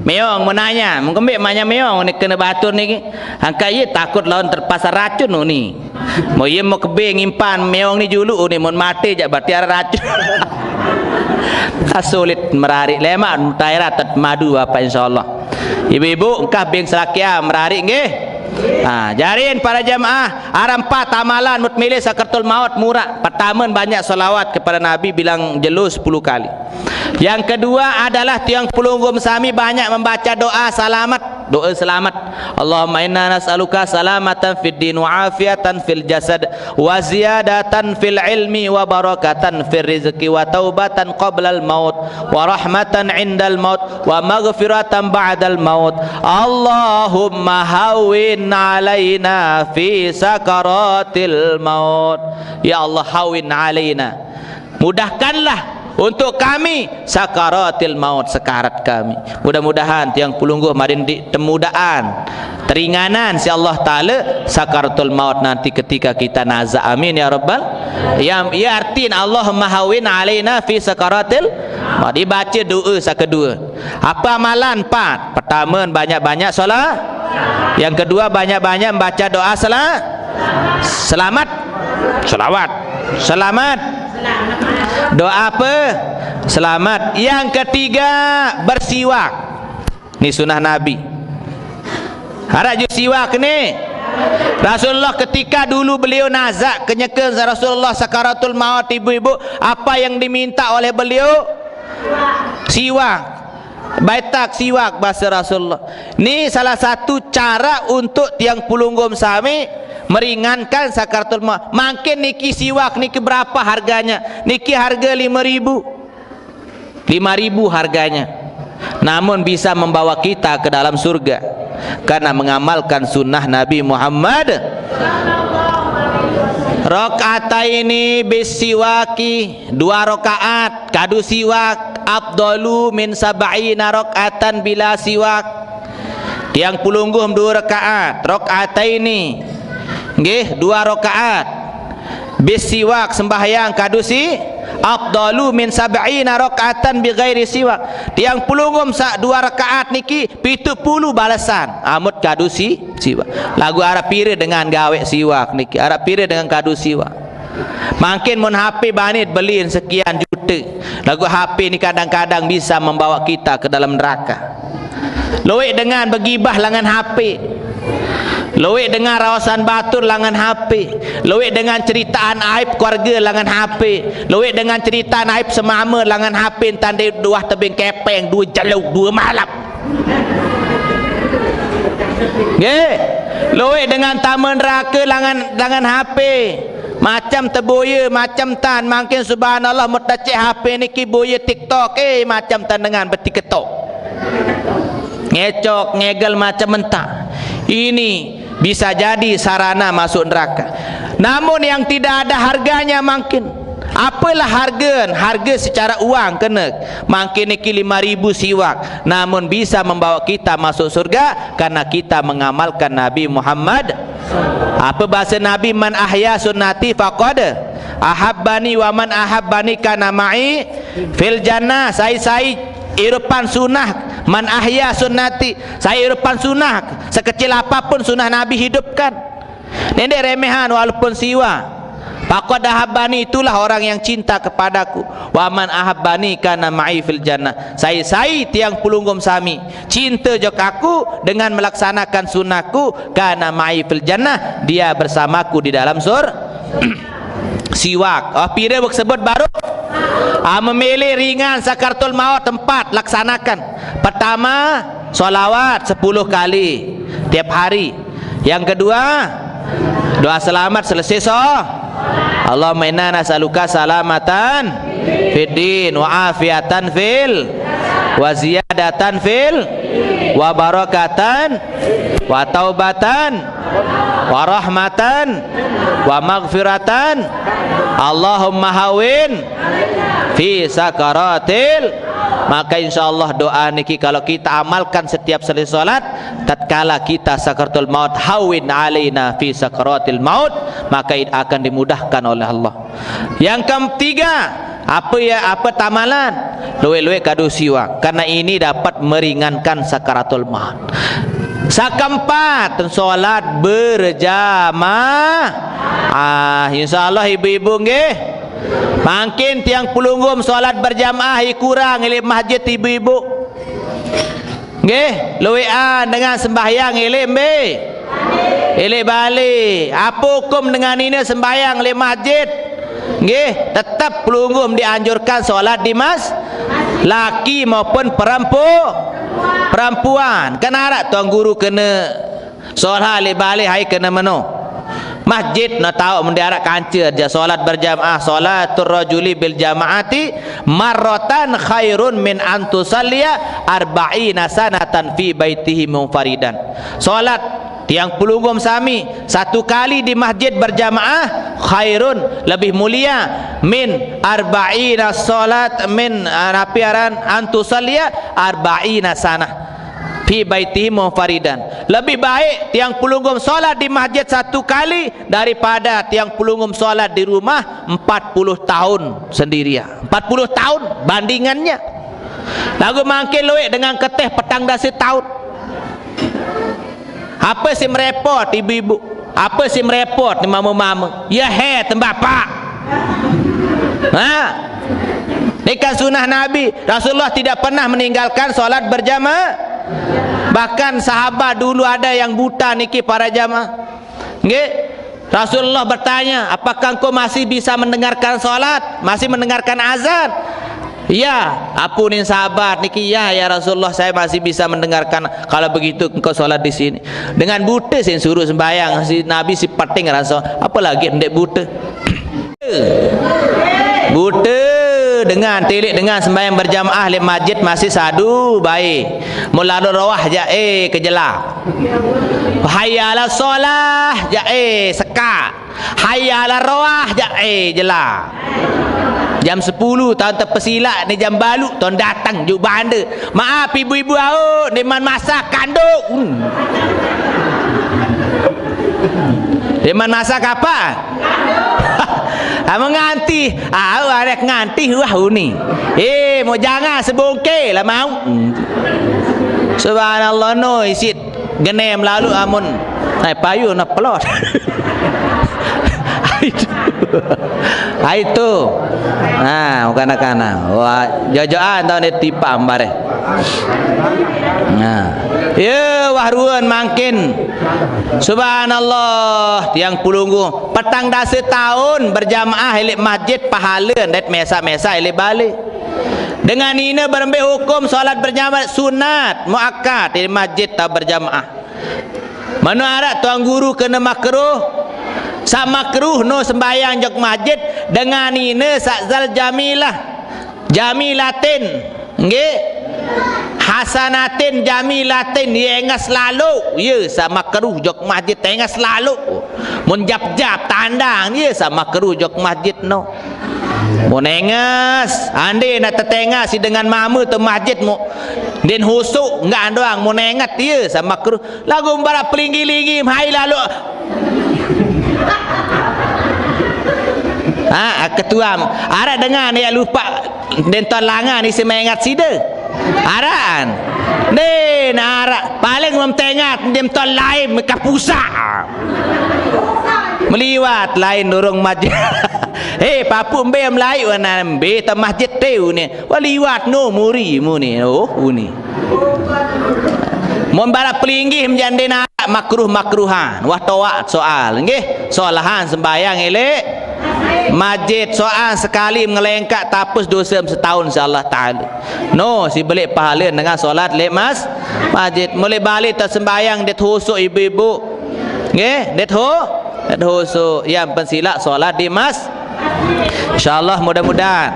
Meong menanya, mengkembik manya meong ni kena batur niki. Angkai ye takut lawan terpasar racun ni. Mau ye mau kebe ngimpan meong ni julu ni, mun mati jak berarti arak racun. Sulit merarik lemak mutaira tet madu apa insyaallah. Ibu-ibu, engkah beng selakia merarik nggih. Ha, jarin para jamaah, ada empat amalan mut milih sakaratul maut murah. Pertama, banyak salawat kepada Nabi bilang jelu sepuluh kali. Yang kedua adalah tiang pelungguh sami banyak membaca doa salamat, doa selamat. Allahumma inna nas'aluka salamatan fid din wa afiatan fil jasad wa ziyadatan fil ilmi wa barakatan fil rizqi wa taubatan qablal maut wa rahmatan indal maut wa maghfiratan ba'dal maut. Allahumma hawwin alaina fi sakaratil maut. Ya Allah, hawwin alaina. Mudahkanlah untuk kami sakaratil maut, sekarat kami. Mudah-mudahan tiang pelungguh marin di temudaan, teringanan si Allah Taala sakaratul maut nanti ketika kita nazak. Amin ya rabbal. Ya, ya artin Allahumma hawwin alaina fi sakaratil maut. Dibaca doa sakedua. Apa amalan empat? Pertama, banyak-banyak solat. Yang kedua, banyak-banyak membaca doa sela-, selamat. Selawat. Selamat. Doa apa? Selamat. Yang ketiga, bersiwak. Ni sunnah Nabi. Harap je siwak ni. Rasulullah ketika dulu beliau nazak kenyeka Rasulullah sakaratul maut, ibu-ibu, apa yang diminta oleh beliau? Siwak. Baitak siwak bahasa Rasulullah. Ni salah satu cara untuk tiang pelungguh sami meringankan sakaratul maut. Mangkin niki siwak niki berapa harganya? Niki harga lima ribu. Lima ribu harganya. Namun bisa membawa kita ke dalam surga karena mengamalkan sunnah Nabi Muhammad. Rakaataini bisiwaki, dua rakaat kadu siwak, afdalu min sab'ina rakaatan bila siwak. Tiang pelungguh dua rakaat, rakaataini. Nggih, dua rakaat. Bisiwak sembahyang kadu si, afdalu min sab'ina rakaatan bi ghairi siwak. Tiang pelungguh sa dua rakaat niki pitu puluh balasan. Amut kadu si, siwak. Lagu arap pira dengan gawe siwak niki, arap pira dengan kadu siwak. Mangkin mun H P banit beliin sekian juta. Lagu H P ni kadang-kadang bisa membawa kita ke dalam neraka. Luwek dengan begibah langan H P. Luwek dengan rawasan batur langan H P. Luwek dengan ceritaan aib keluarga langan H P. Luwek dengan ceritaan aib semama langan H P, entah di dua tebing kepeng, dua jelu, dua malam. Nggih. Luwek dengan taman neraka langan, langan H P. Macam teboya, macam tan, mangkin subhanallah, mutacik H P niki boya TikTok, eh, macam tan dengan beti ketok. Ngecok, ngegel macam mentah. Ini bisa jadi sarana masuk neraka. Namun yang tidak ada harganya mangkin. Apalah harga? Harga secara uang kena. Mangkin niki lima ribu siwak, namun bisa membawa kita masuk surga karena kita mengamalkan Nabi Muhammad. Apa bahasa Nabi? "Man ahya sunnati faqad ahabbani, wa man ahabbani kana ma'i fil jannah." Sai-sai irupan sunnah, "Man ahya sunnati," sai irupan sunnah, sekecil apapun sunnah Nabi, hidupkan. Nende remehan walaupun siwa. "Faqad ahabbani," itulah orang yang cinta kepadaku. "Wa man ahabbani kana ma'i fil jannah." Sai-sai tiang pelungguh sami cinta jok aku dengan melaksanakan sunnahku, kana ma'i fil jannah, dia bersamaku di dalam sur-, siwak. Oh, pira sebut baru? Ah, memilih ringan sakaratul maut, empat, laksanakan. Pertama, solawat sepuluh kali tiap hari. Yang kedua, doa selamat selesai so-, Allahumma inna nas'aluka salamatan fid din wa afiatan fil wa ziyadatan fil wa barakatan wa taubatan wa rahmatan wa maghfiratan. Allahumma hawin fi sakaratil. Maka insyaallah doa niki kalau kita amalkan setiap selesai salat, tatkala kita sakaratul maut, "Hawin alaina fi sakaratil maut," maka it-, akan dimudahkan oleh Allah. Yang ketiga, apa ya, apa tamalan? Luwek-luwek kadu siwak, karena ini dapat meringankan sakaratul maut. Sakeempat, solat berjamaah. Ah, insyaallah ibu-ibu nggih. Mangkin tiang pelungguh solat berjamaah i kurang ilik masjid ibu-ibu. Nggih, luwekan dengan sembahyang ilik mbe? Ilik bale. Apa hukum dengan ina sembahyang ilik masjid? Nggih, tetap pelungguh dianjurkan solat di mas-, laki maupun perempu-, perempuan. Kan arak tuan guru kena solat ilik bale hai kena meno? Masjid na tau mende arak kanca ja solat berjamaah, salatur rajuli bil jamaati marratan khairun min an tusalliya arba'ina sanatan fi baitihi munfaridan. Solat tiang pelungguh sami satu kali di masjid berjamaah khairun, lebih mulia, min arba'ina salat, min, ah, napi aran, an tusalliya arba'ina sanah fi baitihi munfaridan. Lebih baik tiang pelungguh solat di masjid satu kali daripada tiang pelungguh solat di rumah empat puluh tahun sendirian. Empat puluh tahun bandingannya. Lagu mangkin luwek dengan keteh petang dasa tahun. Apa si merepot ibu-ibu? Apa si merepot ni mama-mama? Ya he, tembapak. Ha? Ni kan sunnah Nabi. Rasulullah tidak pernah meninggalkan solat berjamaah. Bahkan sahabat dulu ada yang buta niki para jamaah. Nggih. Rasulullah bertanya, "Apakah engkau masih bisa mendengarkan solat? Masih mendengarkan azan?" "Ya." "Apunin sahabat niki, ya, ya Rasulullah, saya masih bisa mendengarkan." "Kalau begitu engkau solat di sini." Dengan buta sing suruh sembahyang, si Nabi si peting rasa, apalagi ndek buta. Buta dengan tilik dengan sembahyang berjamaah di masjid masih sadu baik. Mulalu rawah ja eh kejela. Hayya ala solah ja eh seka. Hayya ala rawah ja eh jela. Jam sepuluh taun terpesilak ni jam balu taun datang juk banda. Maaf ibu-ibu au, ni man masak kanduk. Hmm. Dia man masak apa? Ah, menganti. Ah, arek nganti wah uni. Eh, mau jangan sebongke lah mau. Hmm. Subhanallah no isit genem lalu amun. Ai payu na pelot. Ai tu. Ai tu. Nah, kanak-kanak. Wah, jajan taun dia tipa ambare. Nah. Ya, wah ruan mangkin. Subhanallah, tiang pulunggu. Petang dasa taun berjamaah ilik masjid pahala ndet mesa-mesa ilik balik. Dengan ina berembe hukum solat berjamaah sunat muakkad di masjid tau berjamaah. Mano arak tuan guru kena makruh? Sak makruh no sembahyang jok masjid dengan ina sak zal jamilah. Jamilatin. Nggih. Hasanatin jamilatin, ye engas lalu. Ye sama keruh jok masjid engas lalu. Mun jap-jap tandang ye sama keruh jok masjid no. Mo nengas, ande na tetengas si dengan mama tu masjid mo. Den husuk, enggak andoang mo nengat dia sama kru. Lagu barak pelinggih-linggih, hai lalu. Ha, ketua. Arak dengan ya lupa. Den tuan langan isi mengat sida. Aran. Den arak. Paling mem tengat, den tuan lain meka pusak. Meliwat lain dorong maju. Eh, papu embe melayu anan embe ta masjid teu ni. Wah liwat no muri mu ni. Oh, uni. Mun barak pelinggih menjandin arak makruh-makruhan. Wah toak soal. Nggih, solahan sembahyang elek. Masjid soal sekali mengelengkak tapus dosa setahun insyaallah taala. No, si belik pahala dengan solat lek mas masjid. Mulai balik tak sembahyang det husuk ibu-ibu. Nggih, det ho, det husuk. Yang pensilak solat di mas. Insyaallah mudah-mudahan.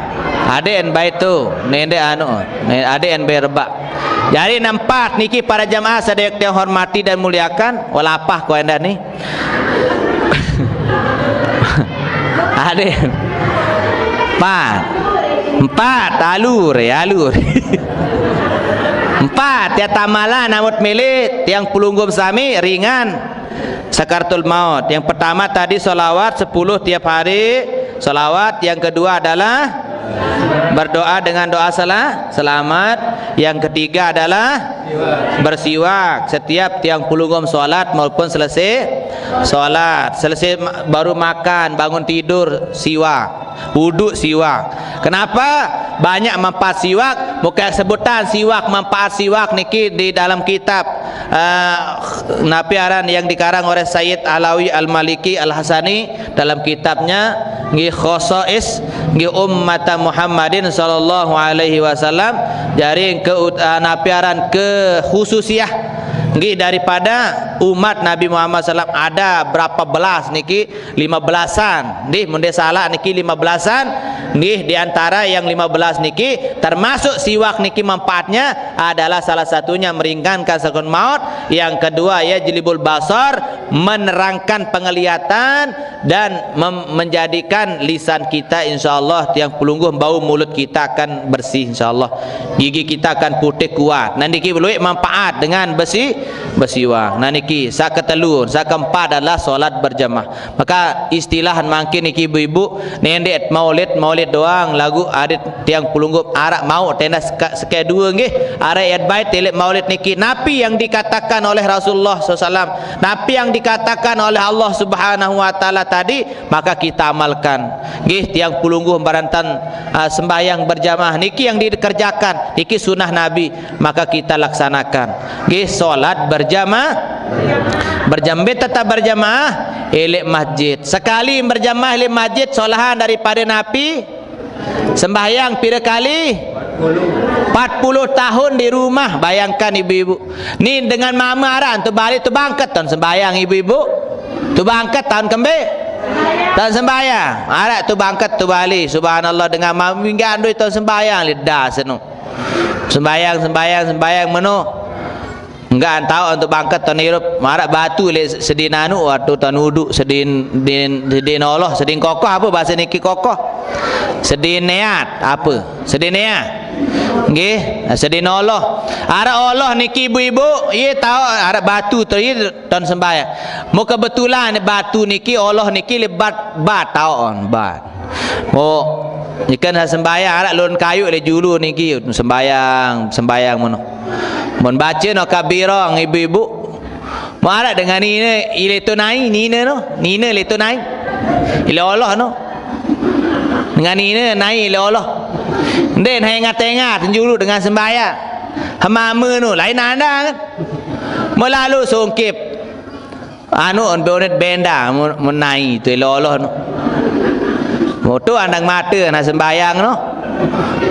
Adik en baik tu, nende anu, ne- adik en berebak. Jadi nampak niki para jamaah sadaya yang hormati dan muliakan, walapah ko enda ni. Adik. Empat. Empat, alur, ya, alur. Empat, ya tamalan amut milik, yang pelunggum sami ringan. Sakaratul maut. Yang pertama tadi salawat sepuluh tiap hari. Salawat. Yang kedua adalah berdoa dengan doa sela- selamat. Yang ketiga adalah bersiwak setiap tiang pelungguh salat maupun selesai salat. Selesai ma- baru makan, bangun tidur, siwak. Wuduk siwak. Kenapa? Banyak manfaat siwak. Bukan sebutan siwak, manfaat siwak niki di dalam kitab, eh, napi aran yang dikarang oleh Sayyid Alawi Al-Maliki Al-Hasani dalam kitabnya nggih Khosais nggih ummata Muhammadin sallallahu alaihi wasallam. Jari ke ut- eh, napi aran kekhususiah nggih daripada umat Nabi Muhammad sallam ada berapa belas niki? Lima belasan. Nggih, mun dia salah niki lima belasan. Nggih, di antara yang lima belas niki, termasuk siwak niki manfaatnya adalah salah satunya meringankan sakaratul maut. Yang kedua, ya, jelibul basar, menerangkan penglihatan dan mem- menjadikan lisan kita, insyaallah, tiang pelungguh bau mulut kita akan bersih, insyaallah. Gigi kita akan putih kuat. Nah, niki beluik manfaat dengan besi, besiwak. Nah, niki, saketelu, sakeempat adalah solat berjamaah. Maka istilah mangkin niki ibu-ibu, nendek maulid, maulid doang lagu arit tiang pelungguh arak mau tenda seka- sekedua nggih. Arak yat baik tilik maulid niki. Napi yang dikatakan oleh Rasulullah sallallahu alaihi wasallam, napi yang dikatakan oleh Allah Subhanahu wa taala tadi, maka kita amalkan. Nggih, tiang pelungguh barantan, ah, sembahyang berjamaah niki yang dikerjakan, niki sunnah Nabi, maka kita laksanakan. Nggih, solat berjamaah. Berjambe tetap berjamaah, elek masjid. Sekali berjamaah elek masjid, solahan daripada napi sembahyang pira kali? Empat puluh tahun di rumah. Bayangkan ibu-ibu. Ni dengan mama aran tu balik tu bangket tahun sembahyang ibu-ibu. Tu bangket tahun kembe? Tahun sembahyang. Arak tu bangket tu balik. Subhanallah dengan mama minggat andui tahun sembahyang lidah senu. Sembahyang, sembahyang, sembahyang meno. Enggak antau untuk bangket tahun irup. Marak batu le sedin anu waktu tahun uduk sedin din sedin Allah, sedin kokoh apa bahasa niki kokoh? Sedin neat apa? Sedin neat. Nggih, sedin Allah. Arak Allah niki ibu-ibu, ye tahu arak batu tu ye tahun sembahyang. Mau kebetulan batu niki Allah niki lebat bat tahu on bat. Mo ikan sembahyang arak lon kayu le julu niki sembahyang, sembahyang meno. Mun baca no kabirong ibu-ibu. Marak dengan nina ile tu nai, nina no, nina ile tu nai. Ile Allah no. Dengan nina nai ile Allah. Nden hai ngat-ngat julu dengan sembahyang. Hemama no, lain anda kan. Melalu songkip. Anu on bonet benda mun- mun nai tu ile Allah no. Moto andang mata na sembahyang no.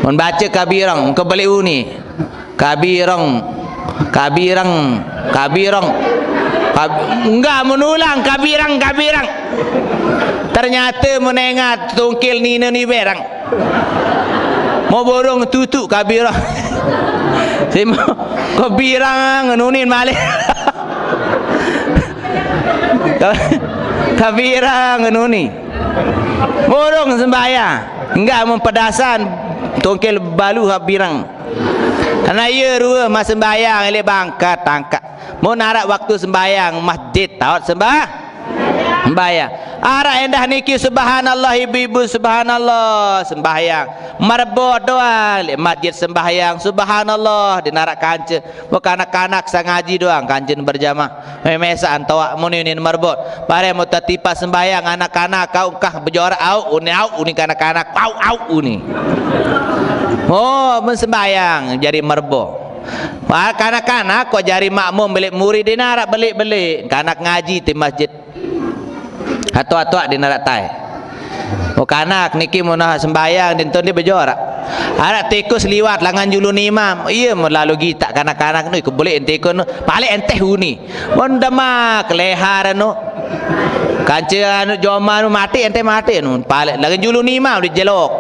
Mun baca kabirong ke beli uni. Kabirong, kabirong, kabirong. Kab- enggak menulang kabirang, kabirang. Ternyata menengat tungkil nina ni berang. Mau borong tutu kabirong. Simo kabirang nunin malik. Kabirang nuni. Borong sembahyang. Enggak mempedasan tongkel balu hak birang. Karena iya dua masa sembahyang, elek bangkat tangkak. Mau narak waktu sembahyang, masjid taut sembah. Sembahyang. Arak endah niki subhanallah ibu-ibu, subhanallah, sembahyang. Merebot doang, lek masjid sembahyang, subhanallah, di narak kanca. Bukan kanak-kanak sangaji doang, kancin berjamaah. Memesak antawak muni ni merebot. Bareng mau tertipak sembahyang, anak-anak kau kah berjorak au, uni au, uni kanak-kanak, au, au, uni. Oh, mensembahyang, jadi merebot. Wah, kanak-kanak kok jari makmum belik murid di narak belik-belik. Kanak ngaji di masjid. Atok-atok di narak tai. Oh, kanak niki mun nah sembahyang, di entun dia berjorak. Arak tikus liwat langan julun imam. Iya, mun lalu gitak kanak-kanak nu, ikut belik ente ikut nu. Palik ente huni. Mun demak lehar anu. Kanca anu joma anu mati, ente mati anu. Palik langan julun imam dijelok.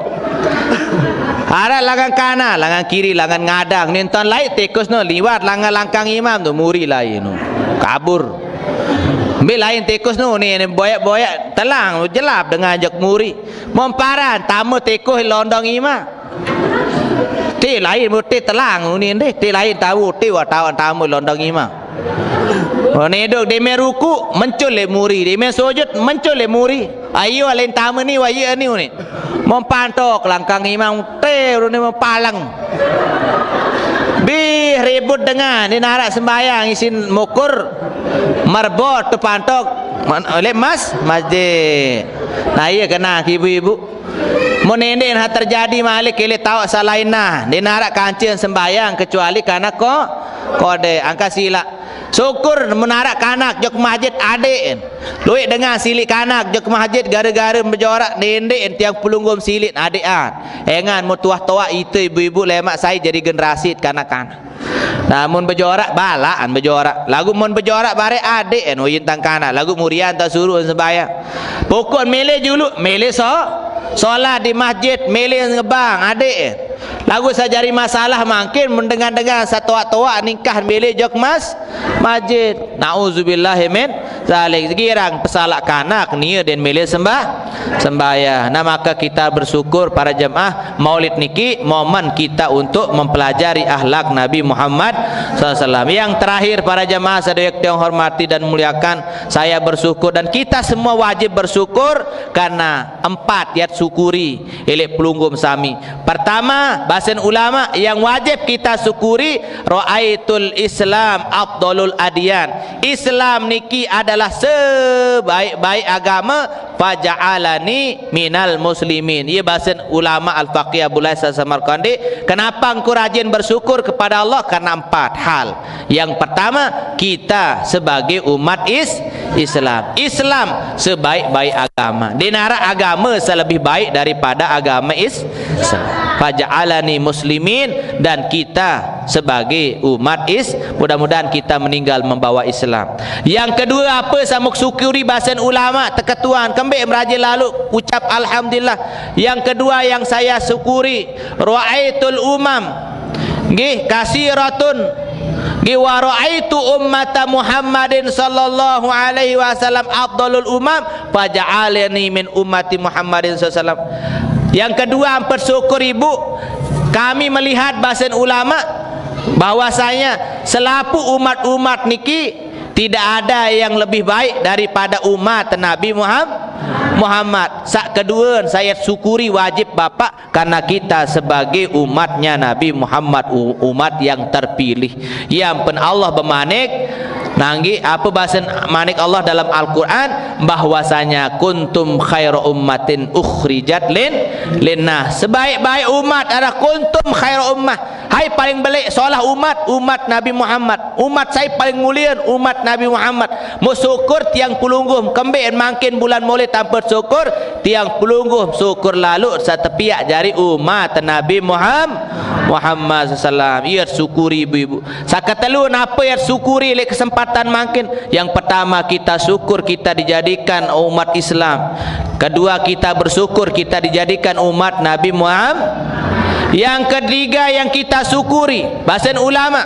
Arak langan kanan, langan kiri, langan ngadang. Ni entun lai tikus nu liwat langan langkang imam tu, muri lai nu. Kabur. Ambil lain tikus nu ni, ni boyak-boyak telang, jelap dengan jok muri. Momparan, tamu tikus londong imam. Ti lain muti telang ni deh, ti lain tahu, ti wartawan tamu londong imam. Oh, ni duk di me ruku, mencul le muri, di me sujud, mencul le muri. Ayo lain tamu ni, waya ni ni. Mempantok langkang imam, te urun ni mempalang. Bih ribut dengan, ni narak sembahyang isin mukur, merebot tu pantok, man-, oleh mas, masjid. Nah, iya kena ibu-ibu. Mun ende nah terjadi malik kele tawak salain nah, di narak kancil sembahyang kecuali kanak ko, kode, angka sila. Syukur menarak kanak jok masjid adik. Luik dengan silik kanak jok masjid gara-gara berjorak nende tiang pelungguh silik adik an. Engan mutuah toak itu ibu-ibu lemak saya jadi generasi kanak-kanak. Namun berjorak balaan berjorak. Lagu mun berjorak bare adik en uyin tang kanak. Lagu murian tak suruh sembahyang. Pokok mele julu, mele so, solat di masjid, mele ngebang adik en. Lagu sajari masalah mangkin mendengar-dengar satoak-toak ningkah mele jok mas, masjid. Nauzubillahi min zalik. Girang pesalak kanak nia den mele sembah, sembahyang. Nah, maka kita bersyukur para jemaah, Maulid niki momen kita untuk mempelajari akhlak Nabi Muhammad sallallahu alaihi wasallam. Yang terakhir, para jemaah sadaya yang hormati dan muliakan, saya bersyukur dan kita semua wajib bersyukur karena empat yat syukuri. Elek pelungguh sami. Pertama, basen ulama yang wajib kita syukuri, ra'aitul Islam afdalul adyan. Islam niki adalah sebaik-baik agama, faja'alani minal muslimin. Ia basen ulama al-faqih Abu Lais Samarkandi, kenapa engkau rajin bersyukur kepada Allah? Karena empat hal. Yang pertama, kita sebagai umat is-, Islam. Islam sebaik-baik agama. Di narak agama selebih baik daripada agama is-, Islam. Faja'alani muslimin, dan kita sebagai umat is-, mudah-mudahan kita meninggal membawa Islam. Yang kedua, apa samuk syukuri basen ulama teketuan kembik meraja lalu ucap alhamdulillah. Yang kedua yang saya syukuri, ra'aitul umam. Nggih, kasiratun. Nggih, wa ra'aitu ummata Muhammadin sallallahu alaihi wasallam afdalul umam, faja'alani min ummati Muhammadin sallallahu alaihi wasallam. Yang kedua, ampun syukur ibu, kami melihat basen ulama bahwasanya selapu umat-umat niki tidak ada yang lebih baik daripada umat Nabi Muham-, Muhammad. Sak kedua, saya syukuri wajib bapak karena kita sebagai umatnya Nabi Muhammad, u-, umat yang terpilih. Yang pen Allah bermanik, nanggi apa bahasa manik Allah dalam Al-Quran, bahwasanya kuntum khaira ummatin ukhrijat lin, linnah. Sebaik-baik umat adalah kuntum khaira ummah. Hai paling belik solah umat, umat Nabi Muhammad. Umat saya paling mulia, umat Nabi Muhammad. Mau syukur tiang pelungguh, kembik mangkin bulan Maulid tanpa syukur, tiang pelungguh syukur lalu satepiak jari umat Nabi Muhammad, Muhammad sallallahu alaihi wasallam. Ia syukuri ibu-ibu. Sakatelu napa ia syukuri lek kesempatan mangkin? Yang pertama, kita syukur kita dijadikan umat Islam. Kedua, kita bersyukur kita dijadikan umat Nabi Muhammad. Yang ketiga yang kita syukuri, basen ulama,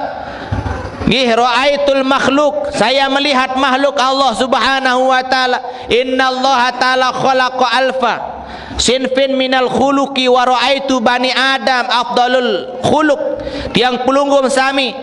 nggih, ra'aitul makhluk, saya melihat makhluk Allah Subhanahu wa taala. Innallaha taala khalaqa alfa. Sinfin minal khuluqi wa ra'aitu bani Adam afdalul khuluq. Tiang pelungguh sami,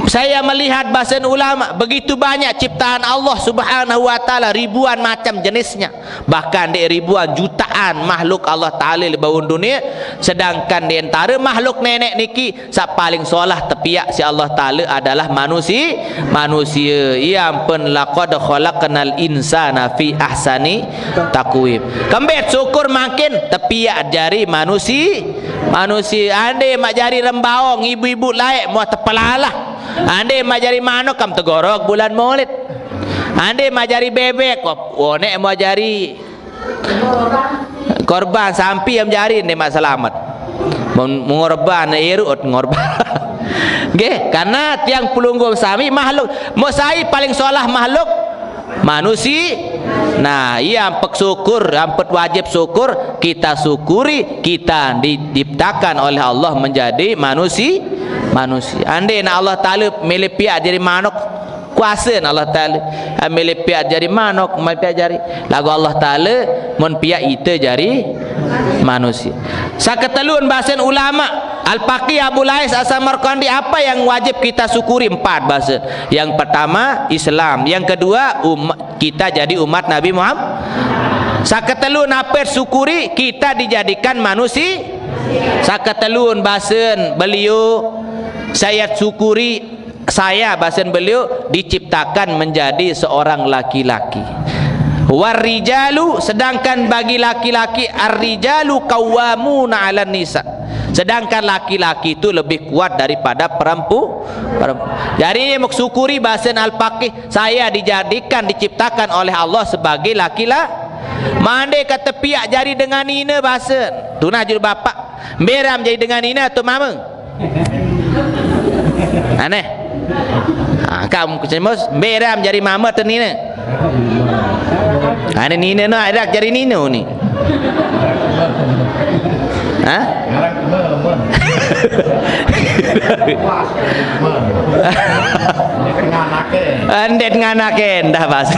saya melihat basen ulama, begitu banyak ciptaan Allah Subhanahu wa Ta'ala, ribuan macam jenisnya. Bahkan dek ribuan jutaan makhluk Allah Ta'ala di bawah dunia, sedangkan di antara makhluk nenek niki, sak paling solah tepiak si Allah Ta'ala adalah manusia. Manusia. Ia ampun, laqad khalaqnal insana fi ahsani taqwim. Kembet syukur makin tepiak jari manusia. Manusia. Ande mak jari rembaong, ibu-ibu laek mau tepelalah. Ande mak jari manok, kam tegorok bulan Maulid. Ande mak jari bebek, wonek mau jari korban, sampi am jari ni mak selamat. Mengorban, irut ngorban. Nggih, karena tiang pelungguh sami makhluk. Mau sai paling solah makhluk? Manusia. Nah, ia ampet syukur, ampet wajib syukur, kita syukuri, kita diciptakan oleh Allah menjadi manusia. Manusia. Andai nak Allah Ta'ala milih piak jadi manok, kuasa Allah Ta'ala. Ambil piak jari manok, ambil piak jari. Lagu Allah Ta'ala, mun piak ita jari manusia. Saketelun basen ulama, Al-Faqih Abu Lais As-Samarqandi, apa yang wajib kita syukuri? Empat bahasa. Yang pertama, Islam. Yang kedua, umat, kita jadi umat Nabi Muhammad. Saketelun apa syukuri? Kita dijadikan manusia. Saketelun basen beliau, saya syukuri saya, basen beliau, diciptakan menjadi seorang laki-laki. Warrijalu, sedangkan bagi laki-laki, arrijalu qawwamuna 'alan nisa. Sedangkan laki-laki itu lebih kuat daripada perempu-, perempuan. Jadi, ini mau syukuri basen Al-Faqih, saya dijadikan, diciptakan oleh Allah sebagai laki-laki. Mande kata piak jari dengan ina basen. Tunah juru bapak. Beram jadi dengan ina atau mama? Aneh. Ha, kamu kecemus, beram jadi mama atau nina? Aneh, nina no, ada jadi nino ni. Ha? Andet nganaken dah, bas.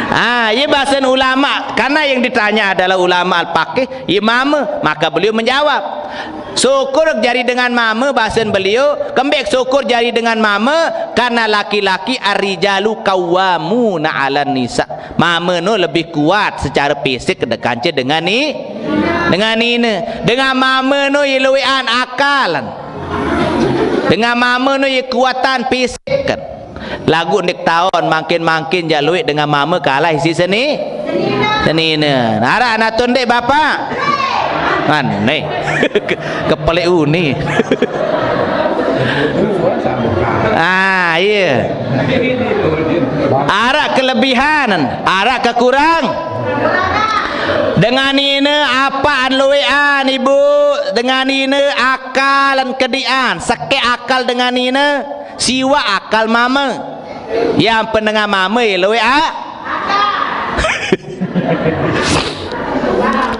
Ah, ia basen ulama, karena yang ditanya adalah ulama al-faqih, ia mama, maka beliau menjawab. Syukur jari dengan mama, basen beliau, kembek syukur jari dengan mama, karena laki-laki arrijalu qawwamuna 'alan nisa. Mama no lebih kuat secara fisik dekance dengan ni, dengan nina. Dengan mama no ia luekan akalan. Dengan mama no ia kuatan fisik kan. Lagu ndik taon makin-makin jak luek dengan mama kalah isi seni. Seni ne. Arak natun dek bapak. Aneh. Kepelek uni. Ah, iya. Arak kelebihan, arak kekurang. Dengan ina apaan luekan ibu? Dengan ina akalan kedian. Seke akal dengan ina. Siwa akal mama. Yang pendengar mama ya luekan.